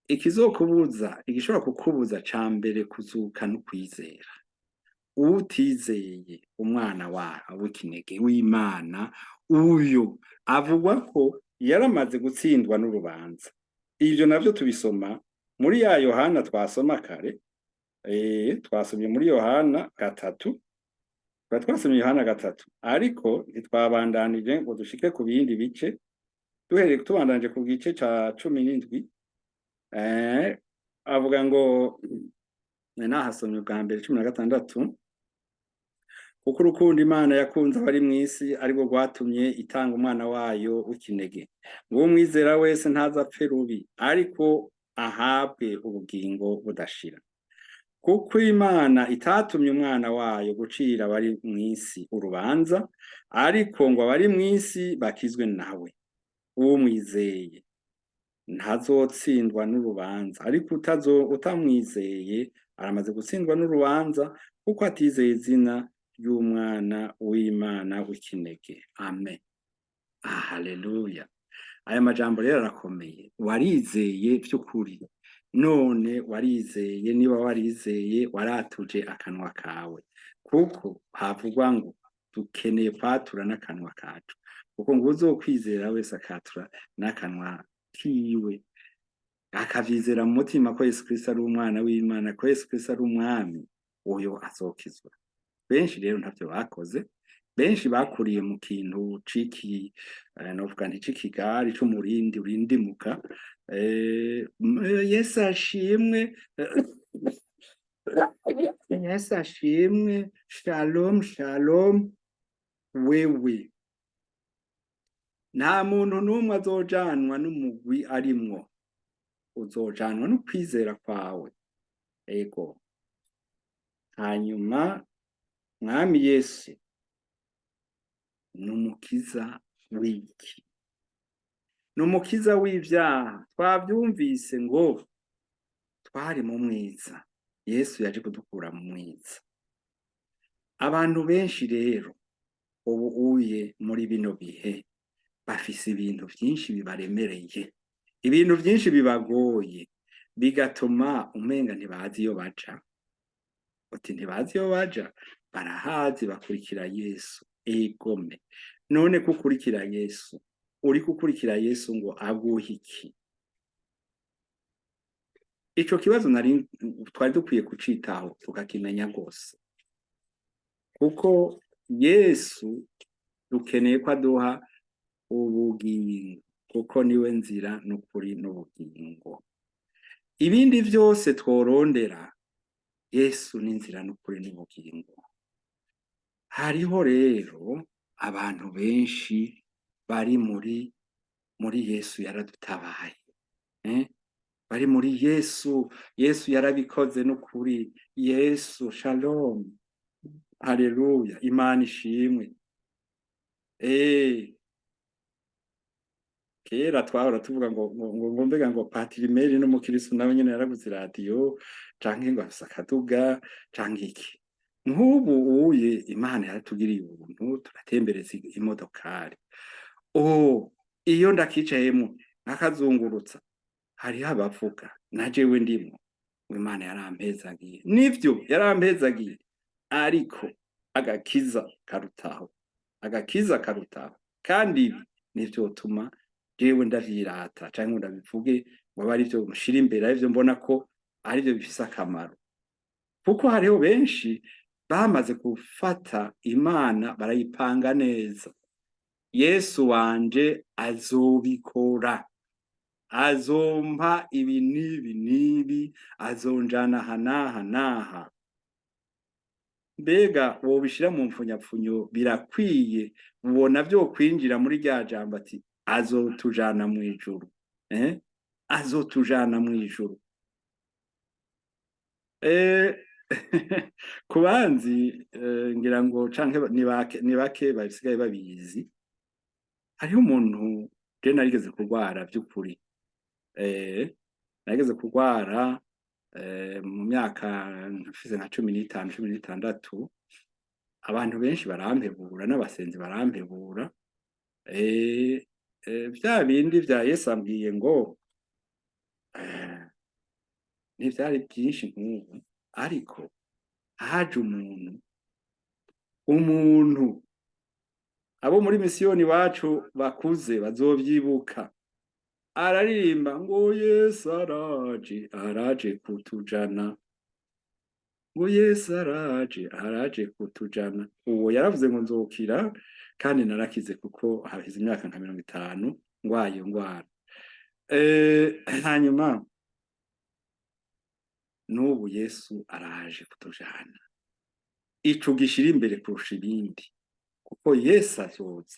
ikizokubuza, igishobora kukubuza ca mbere kuzuka n'ukwizera. Utizeye umwana wa w'ikinege w'Imana, uyo avugwa ko yaramaze gutsindwa n'urubanza. Ivyo navyo tubisoma muri ya Yohana twasoma kare. Twasomye muri Yohana 3, twari twasomye Yohana 3, ariko ntitwabandanije ngo dushike ku bindi bice. Duhereye, tubandanije ku gice ca 17, avuga ngo, nahasomye ubwa mbere 16: kuko urukundo Imana yakunze abari mw'isi ariko rwatumye itanga umwana wayo w'ikinege, ngo umwizera wese ntazapfe rubi, ariko ahabwe ubugingo budashira. Kuko Imana itatumye umwana wayo gucira abari mw'isi urubanza, ariko ngo abari mw'isi bakizwe nawe. Uwumwizeye ntazotsindwa n'urubanza, ariko utamwizeye aramaze gutsindwa n'urubanza, kuko atizeye izina ry'umwana w'Imana w'ikinege. Amen, haleluya! Aya majambo rero arakomeye. Warizeye vy'ukuri? None warizeye? Niba warizeye, waratuje akanwa kawe? Kuko havugwa ngo dukeneye kwatura n'akanwa kacu, kuko ngo uzokwizera wese akatura n'akanwa kiwe, akavyizera mu mutima ko Yesu Kristo ari umwana w'Imana, ko Yesu Kristo ari umwami, uyo azokizwa. Benshi rero ntavyo bakoze. Benshi bakuriye mu kintu ciki, novuga nti c'ikigari c'umurindi urindimuka. Yesu ashimwe, Yesu ashimwe, shalom, shalom. Wewe, nta muntu n'umwe azojanwa n'umugwi arimwo, uzojanwa no kwizera kwawe. Ego. Hanyuma Mwami Yesu Ni umukiza w'iki? Ni umukiza w'ivyaha. Twavyumvise ngo twari mu mwiza, Yesu yaje kudukura mu mwiza. Abantu benshi rero ubu uye muri bino bihe bafise ibintu vyinshi bibaremereye, ibintu vyinshi bibagoye, bigatuma umenga ntibazi iyo baja. Uti ntibazi iyo baja? Barahazi, bakurikira Yesu. Egome, none kukurikira Yesu, uriko ukurikira Yesu ngo aguhe iki? Ico kibazo nari twari dukwiye kucitaho, tukakimenya rwose, kuko Yesu dukeneye ko aduha ubugingo, kuko niwe nzira n'ukuri n'ubugingo. Ibindi vyose tworondera, Yesu n'inzira n'ukuri n'ubugingo. Hariho rero abantu benshi bari muri Yesu yaradutabaye, eh? Bari muri Yesu, Yesu yarabikoze n'ukuri, Yesu shalom, haleluya, Imana ishimwe. Kera twahora tuvuga ngo mbega ngo Patiri Meri n'umukiristo nawe nyene yaraguze iradiyo, canke ngo afise akaduga canke iki. Nk'ubu uye Imana yaratugiriye ubuntu, turatembereza imodokari. Oh, iyo ndakicayemwo nkakazungurutsa, hariho abavuga, na jewe ndimwo, ngo Imana yarampezagiye. Nivyo, yarampezagiye, ariko agakiza karutaho, agakiza karutaho. Kandi ibi nivyotuma jewe ndavyirata canke ngo ndabivuge ngo abe arivyo nshira imbere, arivyo mbona ko arivyo bifise akamaro, kuko hariho benshi bamaze gufata Imana barayipanga neza. Yesu wanje azobikora, azompa ibi n'ibi n'ibi, azonjana aha n'aha n'aha. Mbega wobishira mu mfunyapfunyo birakwiye? Ubona vyokwinjira muri rya jambo ati azotujana mw'ijuru, eh? Azotujana mw'ijuru. Ku banzi ngira ngo canke ni bake basigaye babizi. Hariho umuntu je narigeze kurwara vy'ukuri, narigeze kurwara mu myaka mfise nka 15, 16. Abantu benshi barampebura, n'abasenzi barampebura. Vya bindi vya Yesu ambwiye ngo ntivyari vyinshi nk'ubu, ariko haje umuntu abo muri misiyoni iwacu bakuze bazovyibuka, araririmba ngo Yesu araje, araje kutujana, ngo Yesu araje, araje kutujana. Uwo yaravuze ngo nzokira, kandi narakize, kuko haheze imyaka nka 50 ngwaye iyo ngwara. Hanyuma n'ubu Yesu araje kutujana. Ico gishira imbere kurusha ibindi, kuko Yesu azoza.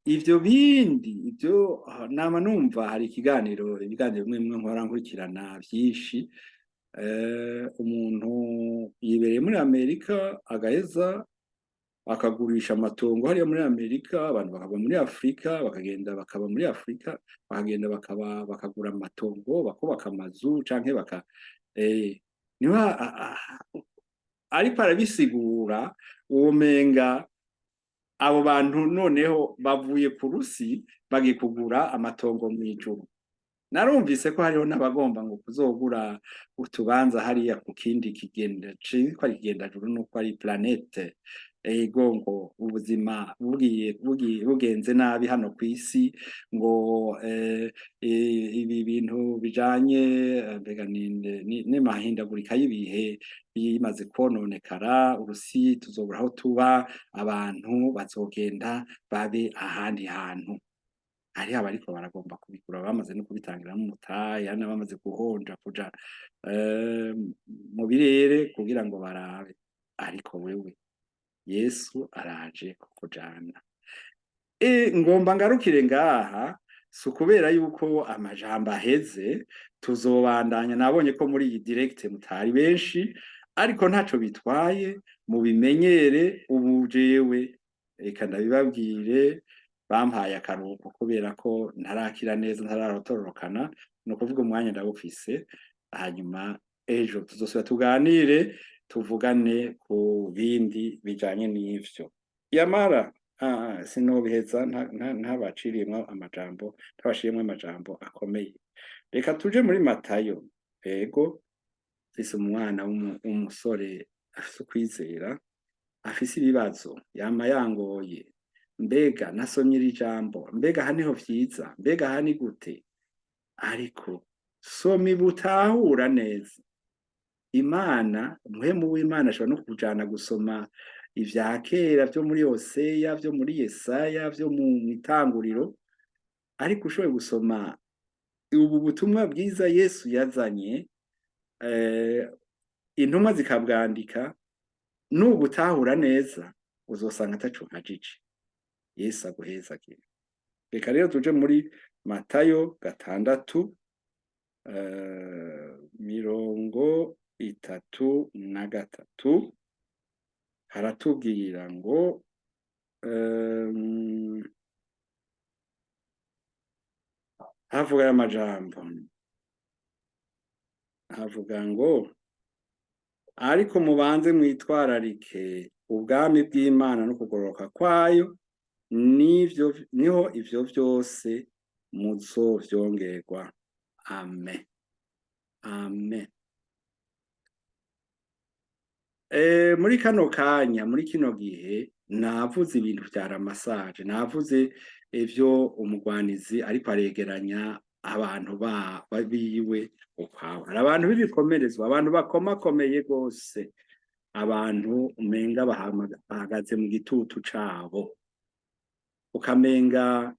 Ivyo bindi ivyo nama numva hari ikiganiro, ibiganiro bimwe bimwe nkora nkurikirana vyinshi. Umuntu yibereye muri Amerika, agaheza akagurisha amatongo hariya muri Amerika, abantu bakava muri Afrika bakagenda bakaba muri Afrika, bakagenda bakaba bakagura amatongo, bakubaka amazu, canke baka niba ariko arabisigura, womenga abo bantu noneho bavuye ku rusi bagiye kugura amatongo mw'ijuru. Narumvise ko hariho n'abagomba ngo kuzogura utubanza hariya ku kindi kigenda, ko ari ikigendajuru nuko ari planète. Ego, ngo ubuzima bugiye bugenze nabi hano kw'isi, ngo ibi bintu bijanye mbega n'amahindagurika y'ibihe bimaze kwononekara, urusi tuzobura aho tuba, abantu bazogenda babe ahandi hantu. Hariho abariko baragomba kubigura, bamaze no kubitangiramwo umutahe, hari n'abamaze guhonja kuja mu birere kugira ngo barabe. Ariko wewe, Yesu araje kukujana. Ngomba ngarukire ngaha, si ukubera yuko amajambo aheze, tuzobandanya. Nabonye ko muri iyi direct mutari benshi, ariko ntaco bitwaye, mubimenyere. Ubu jewe Reka ndabibabwire, bampaye akaruhuko kubera ko ntarakira neza, ntararotororokana. Ni ukuvuga umwanya ndawufise. Hanyuma ejo tuzosubira tuganire, tuvugane ku bindi bijanye n'ivyo. Yamara sinobiheza ntabaciriyemwo amajambo, ntabashiriyemwo amajambo akomeye. Reka tuje muri Matayo. Ego, mfise umwana w'umusore afise ukwizera, afise ibibazo, yama yangoye: mbega nasomye iri jambo, mbega aha niho vyiza, mbega aha ni gute? Ariko soma ibutahura neza. Imana, umuhemu w'Imana ashobora no kujana gusoma ivya kera vyo muri Hoseya, vyo muri Yesaya, vyo mu itanguriro, ariko ushoboye gusoma ubu butumwa bwiza Yesu yazanye, intumwa zikabwandika, nubutahura neza uzosanga ataco nkajije. Yesu aguhezagire. Reka rero tuje muri Matayo 6, 33. Haratubwira ngo havuga aya majambo, havuga ngo: "Ariko mubanze mwitwararike ubwami bw'Imana no kugororoka kwayo, nivyo niho ivyo vyose muzovyongerwa." Amen, amen. Muri kano kanya, muri kino gihe, navuze ibintu vya ramassage, navuze ivyo umugwanizi ariko aregeranya abantu biwe ukwabo. Hari abantu b'ibikomerezwa, abantu bakomakomeye gose, abantu umenga bahagaze mu gitutu cabo, ukamenga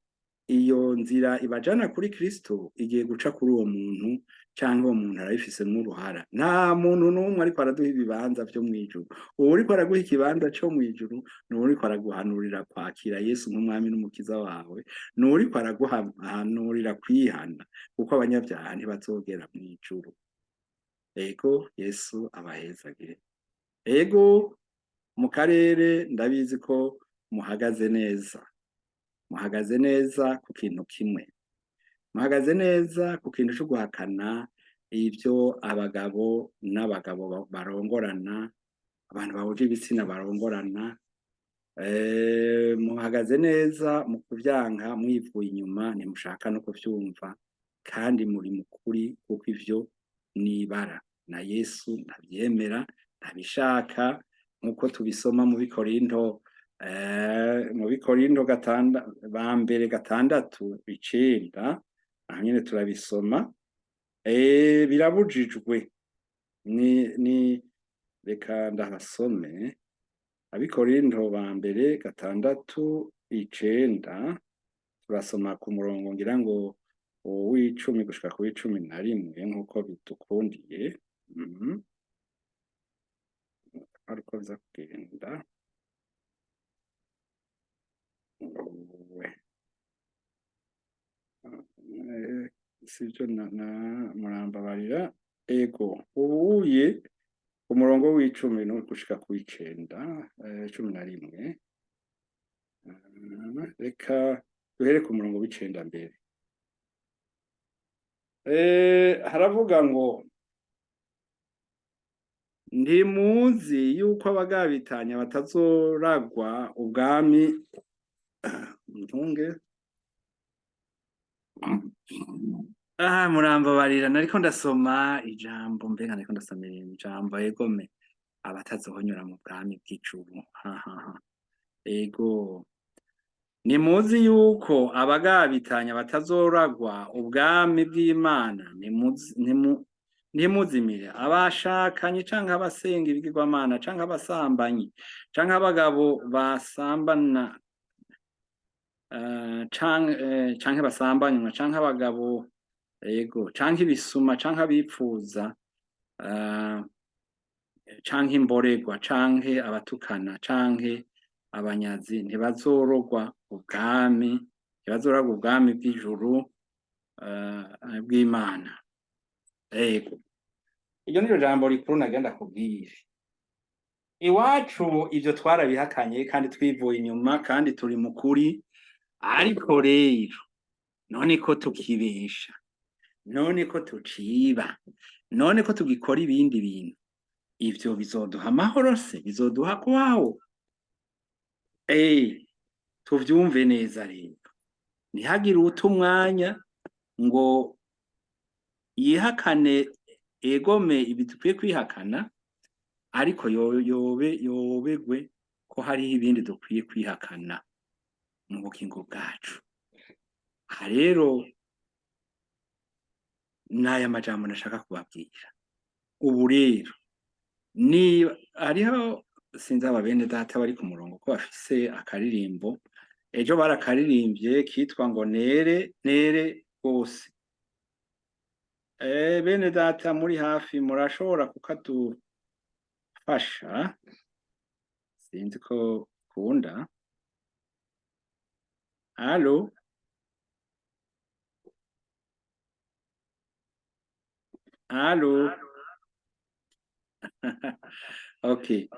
iyo nzira ibajana kuri Kristo igiye guca kuri uwo muntu, canke uwo muntu arabifisemwo uruhara. Nta muntu n'umwe ariko araduha ibibanza vyo mw'ijuru. Uwuriko araguha ikibanza co mw'ijuru ni uwuriko araguhanurira kwakira Yesu nk'umwami n'umukiza wawe, ni uwuriko araguhanurira kwihana, kuko abanyabyaha ntibazogera mw'ijuru. Ego, Yesu abahezagire. Ego, mu karere ndabizi ko muhagaze neza, muhagaze neza ku kintu kimwe, muhagaze neza ku kintu co guhakana ivyo abagabo n'abagabo barongorana, abantu bahuje ibitsina barongorana. Muhagaze neza mu kuvyanka mwivuye inyuma, ntimushaka no kuvyumva, kandi muri mukuri, kuko ivyo n'ibara na Yesu ntavyemera, ntabishaka, nk'uko tubisoma mu Bikorinto, mu Bikorinto ba mbere 6:9. Aha nyene turabisoma. Birabujijwe. Ni reka ndahasome, Abikorinto ba mbere 6:9, turasoma ku murongo ngira ngo uw'icumi gushika ku w'11, nk'uko bidukundiye. Ariko biza kugenda. We sivyo, na murambabarira. Ego, ubuye umurongo w'icumi no gushika ku w'icenda, 11. Reka duhere ku murongo w'icenda mbere. Haravuga ngo: "Ntimuzi yuko abagabitanya batazoragwa ubwami?" Ntunge, murambabarira, nariko ndasoma ijambo, mbega nariko ndasoma ijambo. Egome, abatazohonyora mu bwami bw'ijuru. Ha. Ego, "Nimuzi yuko abagabitanya batazoragwa ubwami bw'Imana? Ntimuzimire. Abashakanye canke abasenga ibigirwamana canke abasambanyi canke abagabo basambana canke basambanywa canke abagabo, ego, canke ibisuma canke abipfuza, canke imborerwa canke abatukana canke abanyazi ntibazorogwa ubwami, ntibazoragwa ubwami bw'ijuru, bw'Imana." Ego, iryo niryo jambo rikuru nagira ndakubwire. Iwacu ivyo twarabihakanye kandi twivuye inyuma kandi turi mu kuri. Ariko rero none ko tukibesha, none ko tuciba, none ko tugikora ibindi bintu, ivyo bizoduha amahoro se? Bizoduha kubaho? Tuvyumve neza rero, ntihagire uwuta umwanya ngo yihakane egome ibi dukwiye kwihakana, ariko yobe yobegwe ko hariho ibindi dukwiye kwihakana mu bugingo bwacu. Aha rero n'aya majambo nashaka kubabwira. Ubu rero niba hariho, sinzi aba bene data bari ku murongo ko bafise akaririmbo, ejo barakaririmbye, kitwa ngo "Nere nere rwose". Bene data muri hafi, murashobora kukadufasha? Sinzi ko kunda. Allo, allo? Okay,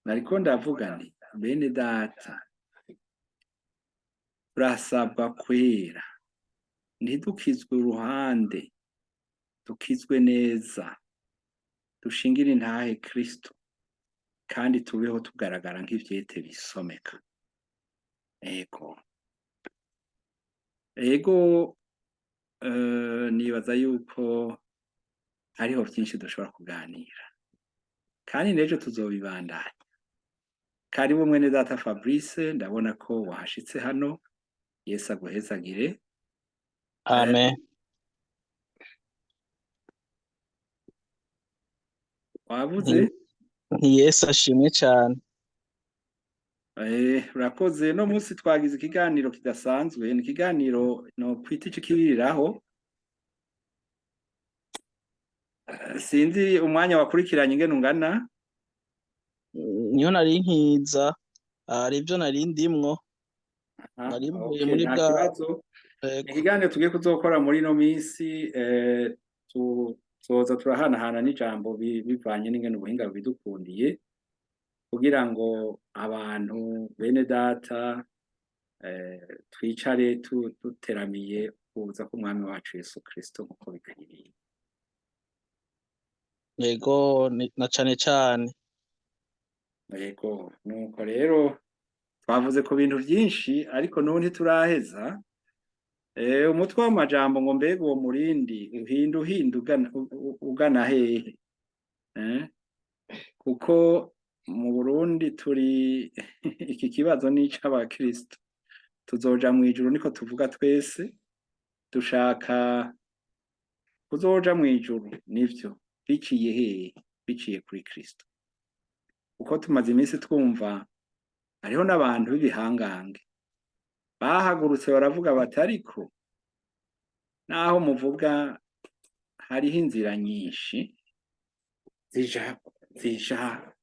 nariko ndavuga nti bene data, turasabwa kwera, ntidukizwe uruhande, dukizwe neza, dushingire intahe Kristo, kandi tubeho tugaragara nk'ivyete bisomeka. Ego, ego, nibaza yuko hariho vyinshi dushobora kuganira, kandi n'ejo tuzobibandanya. Karibu mwene data Fabrice, ndabona ko wahashitse hano. Yesu aguhezagire. Amen. Wabuze? Nti Yesu ashimwe cyane. Urakoze. No munsi twagize ikiganiro kidasanzwe, ni ikiganiro no kwita ico kibiriraho. Sinzi umwanya wakurikiranye ingene ungana. Niho nari nkiza, hari ibyo nari ndimwo. Nari mvuye muri nta bwa kibazo. Yego. Ikiganiro tugiye kuzokora muri ino minsi, tuzoza turahanahana n'ijambo bivanye n'ingene ubuhinga bubidukundiye, kugira ngo abantu bene data twicare duteramiye kuza k'umwami wacu Yesu Kristo nk'uko bikwiriye. Yego, na cane cane. Yego, nuko rero twavuze ku bintu vyinshi, ariko n'ubu ntituraheza. Umutwe w'amajambo ngo mbega uwo murindi uhinda uhinda ugana hehe? Kuko mu Burundi turi iki kibazo ni ic'abakristo, tuzoja mw'ijuru, niko tuvuga twese, dushaka kuzoja mw'ijuru, nivyo, biciye hehe? Biciye kuri Kristo. Kuko tumaze iminsi twumva hariho n'abantu b'ibihangange bahagurutse baravuga bati: "Ariko naho muvuga hariho inzira nyinshi zija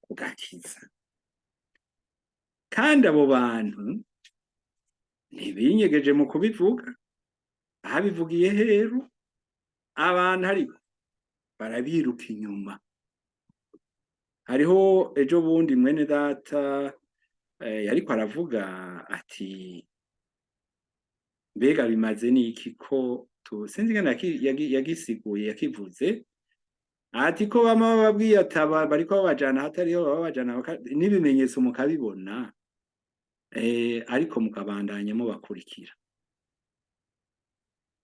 kugakiza." Kandi abo bantu ntibinyegeje mu kubivuga, babivugiye heru abantu, ariko barabiruka inyuma. Hariho ejo bundi mwene data yariko aravuga ati: "Mbega bimaze niki ko sinzi ingene yagisiguye, yakivuze ati ko bama bababwiye ati aba bariko babajana ahatariho, babajana n'ibimenyetso mukabibona, ariko mukabandanya mubakurikira."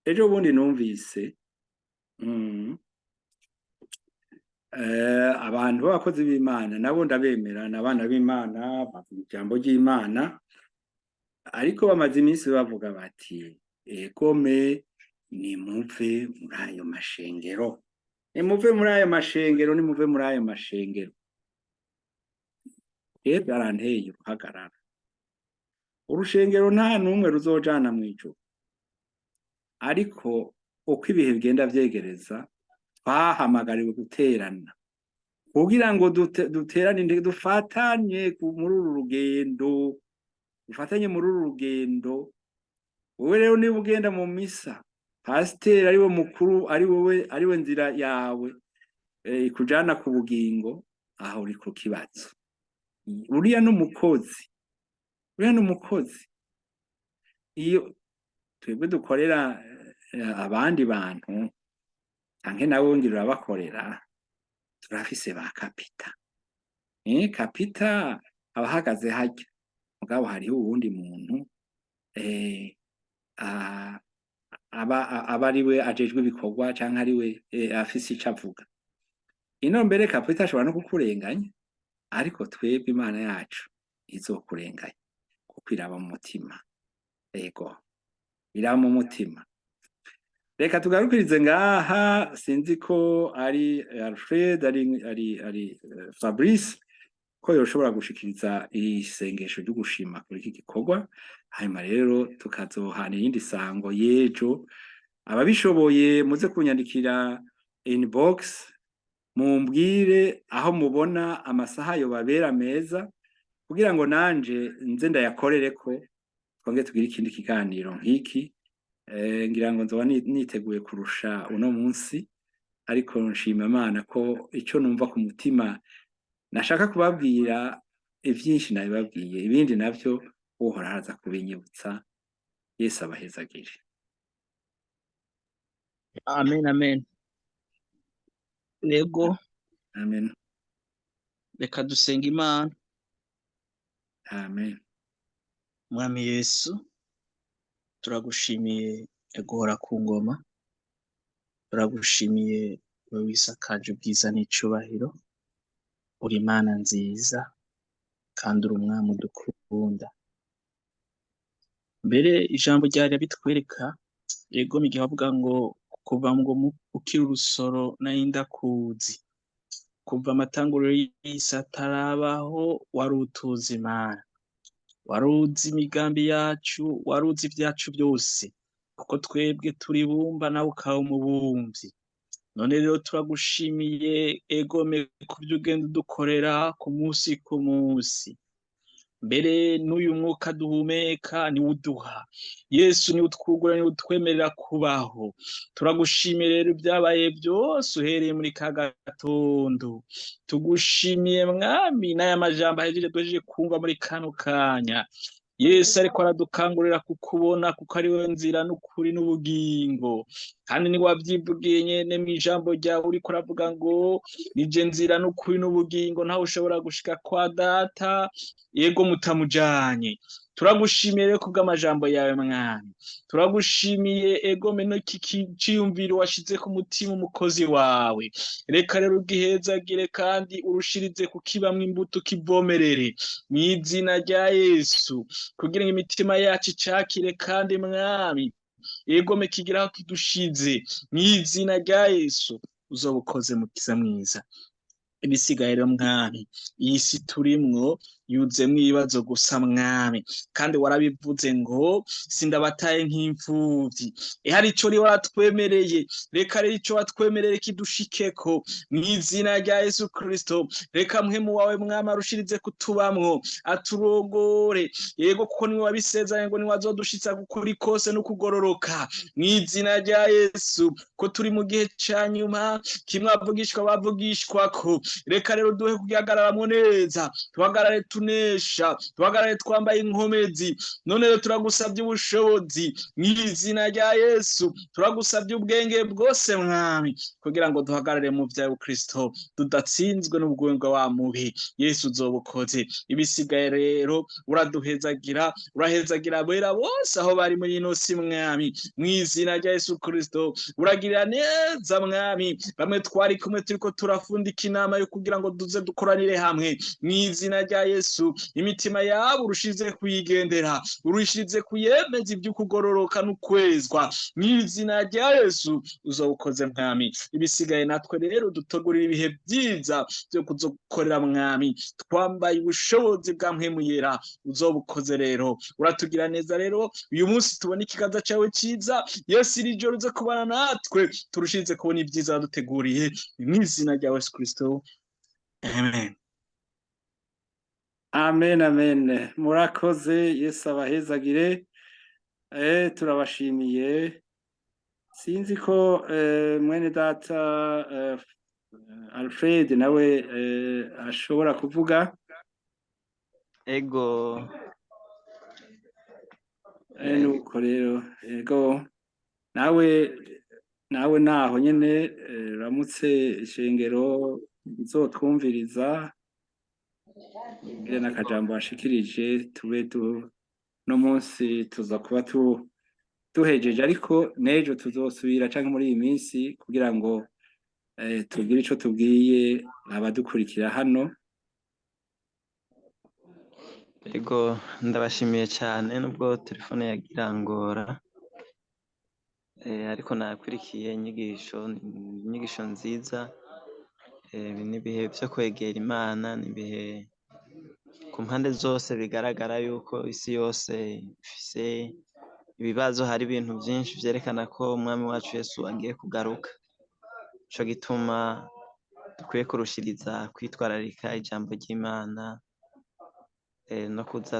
Ejo bundi numvise abantu b'abakozi b'Imana, nabo ndabemera, ni abana b'Imana, bavuga ijambo ry'Imana, ariko bamaze iminsi bavuga bati: "Egome, nimuve muri ayo mashengero, nimuve muri ayo mashengero, nimuve muri ayo mashengero." Rero byaranteye uruhagarara. Urushengero nta n'umwe ruzojana mw'ijuru, ariko uko ibihe bigenda vyegereza, twahamagariwe guterana kugira ngo duterane intege, dufatanye muri uru rugendo, dufatanye muri uru rugendo. Wewe rero niba ugenda mu misa, pasiteri ari we mukuru, ari wewe, ari we nzira yawe ikujana ku bugingo, aho uri ku kibazo. Uriya n'umukozi, uriya n'umukozi. Iyo twebwe dukorera abandi bantu, canke nawe wongera urabakorera, turafise ba kapita. Kapita aba ahagaze harya, mugabo hariho uwundi muntu aba ariwe ajejwe ibikorwa, canke ariwe afise ico avuga. Ino mbere kapita ashobora no kukurenganya, ariko twebwe Imana yacu izokurenganya, kuko iraba mu mutima. Ego, iraba mu mutima. Reka tugarukirize ngaha. Sinzi ko ari Alfred, ari Fabrice, ko yoshobora gushikiriza isengesho ryo gushima kuri iki gikorwa, hanyuma rero tukazohana iyindi sango y'ejo. Ababishoboye muze kunyandikira inbox, mumbwire aho mubona amasaha yobabera meza, kugira ngo nanje nze ndayakorereko, twongere tugire ikindi kiganiro nk'iki. Ngira ngo nzoba niteguye kurusha uno munsi, ariko nshima Imana ko ico numva ku mutima nashaka kubabwira, ivyinshi nabibabwiye, ibindi navyo Uhoraho araza kubinyibutsa. Yesu abahezagire. Amen, amen. Yego. Amen. Reka dusenga Imana. Amen. Mwami Yesu, turagushimiye guhora ku ngoma, turagushimiye wewe wisakaje ubwiza n'icubahiro. Uri Imana nziza kandi uri umwami udukunda. Mbere ijambo ryari bitwereka, yego, igihe bavuga ngo kuva ngo ukiri urusoro nari ndakuzi, kuva amatanguriro y'isi atarabaho wari utuzi. Imana, waruzi imigambi yacu, waruzi ibyacu byose, kuko twebwe turi bumba nawe ukaba umubumvyi. None rero turagushimiye, egome, ku byo ugenda udukorera ku munsi ku munsi. Mbere n'uyu mwuka duhumeka niwe uduha, Yesu, niwe utwugura, niwe utwemerera kubaho. Turagushimiye rero ibyabaye byose uhereye muri ka gatondo. Tugushimiye, Mwami, n'aya majambo ahejeje duhejeje kumva muri kano kanya. Yesu ariko aradukangurira kukubona, kuko ari we nzira n'ukuri n'ubugingo, kandi ni wabyivugiye nyene mu ijambo ryawe. Uriko uravuga ngo nije nzira n'ukuri n'ubugingo, ntawe ushobora gushika kwa Data, yego, mutamujanye. Turagushimiye rero kubw'amajambo yawe, Mwami. Turagushimiye, egome, n'iki ciyumviro washize ku mutima umukozi wawe. Reka rero ugihezagire kandi urushirize kukibamwo imbuto, ukivomerere mw'izina rya Yesu, kugira ngo imitima yacu icakire kandi, Mwami, egome, kigira aho kidushize mw'izina rya Yesu. Uzoba ukoze, Mukiza mwiza. Ibisigaye rero, Mwami, iyi si turimwo yuzemwo ibibazo gusa, Mwami, kandi warabivuze ngo sindabataye nk'imfuvyi. Hari ico uri waratwemereye, reka rero ico watwemereye kidushikeko mw'izina rya Yesu Kristo. Reka mpwemu wawe, Mwami, arushirize kutubamwo, aturongore, yego, kuko niwe wabisezeranye ngo niwe azodushitsa kukuri kose no kugororoka mw'izina rya Yesu. Ko turi mu gihe ca nyuma kimwe abavugishwa bavugishwako, reka rero duhe kugihagararamwo neza, tuhagarare tunesha, tuhagarare twambaye inkomezi. None rero turagusabye ubushobozi mw'izina rya Yesu, turagusabye ubwenge bwose, Mwami, kugira ngo duhagarare mu vyawe Kristo, tudatsinzwe n'ubwenge wa mubi. Yesu, uzobukoze. Ibisigaye rero uraduhezagira, urahezagira abera bose aho bari muri ino si, Mwami, mw'izina rya Yesu Kristo. Uragirira neza, Mwami, bamwe twari kumwe turiko turafundika inama yo kugira ngo duze dukoranire hamwe mw'izina rya Yesu. Imitima yabo urushize kuyigendera, urushize kuyemeza iby'ukugororoka n'ukwezwa mw'izina rya Yesu. Uzobukoze, Mwami. Ibisigaye natwe rero dutegurira ibihe byiza byo kuzokorera, Mwami, twambaye ubushobozi bwa Mpwemu Yera. Uzobukoze rero, uratugira neza rero. Uyu munsi tubona ikiganza cyawe cyiza. Yesu, iri joro uze kubana natwe, turushize kubona ibyiza waduteguriye mw'izina rya Yesu Kristo, amen. Amen, amen. Murakoze, Yesu abahezagire. Turabashimiye. Sinzi ko mwene data Alfred nawe ashobora kuvuga. Ego. Nuko rero, ego, nawe naho nyene, uramutse ishengero izotwumviriza, ugire n'akajambo washikirije, tube tu no munsi tuza kuba duhejeje, ariko n'ejo tuzosubira canke muri iyi minsi kugira ngo tugire ico tubwiye abadukurikira hano. Ego, ndabashimiye cyane nubwo telefone yagira ngora, ariko nakurikiye inyigisho nziza. Ibi ni ibihe vyo kwegera Imana, ni ibihe ku mpande zose bigaragara yuko isi yose ifise ibibazo, hari ibintu vyinshi vyerekana ko Umwami wacu Yesu agiye kugaruka. Nico gituma dukwiye kurushiriza kwitwararika ijambo ry'Imana, no kuza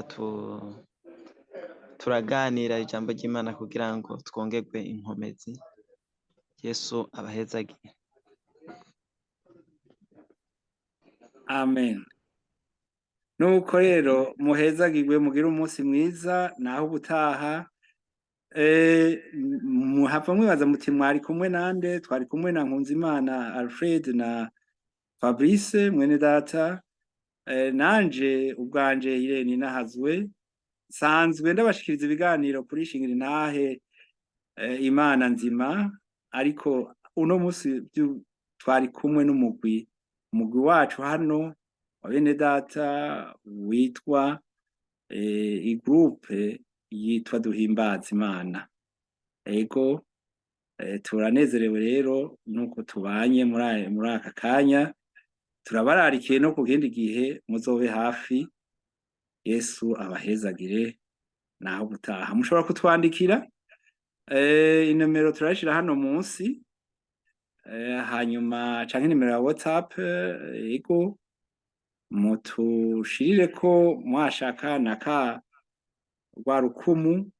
turaganira ijambo ry'Imana kugira ngo twongerwe inkomezi. Yesu abahezagire. Amen. Nuko rero muhezagirwe, mugire umunsi mwiza, naho ubutaha. Muhava mwibaza muti mwari kumwe nande? Twari kumwe na Nkunzimana Alfred na Fabrice mwene data, nanje ubwanje Irene Nahazwe, nsanzwe ndabashikiriza ibiganiro kuri Shingira Intahe, Imana nzima, ariko uno munsi twari kumwe n'umugwi, umugwi wacu hano wa bene data witwa igroupe yitwa Duhimbaza Imana. Ego, turanezerewe rero nuko tubanye muri aka kanya, turabararikiye no ku kindi gihe muzobe hafi. Yesu abahezagire, naho gutaha. Mushobora kutwandikira, inomero turayishira hano munsi, hanyuma canke inimero ya WhatsApp, ego, mutushirireko mwashaka naka rwa rukumu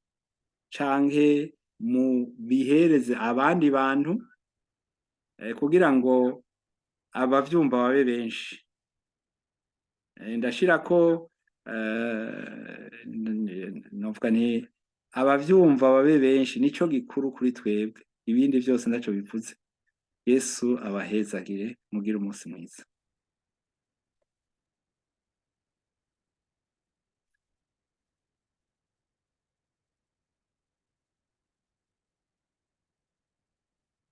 canke mubihereze abandi bantu, kugira ngo abavyumva babe benshi. Ndashirako, novuga nti abavyumva babe benshi, nico gikuru kuri twebwe, ibindi vyose ntaco bivuze. Yesu abahezagire, mugire umunsi mwiza.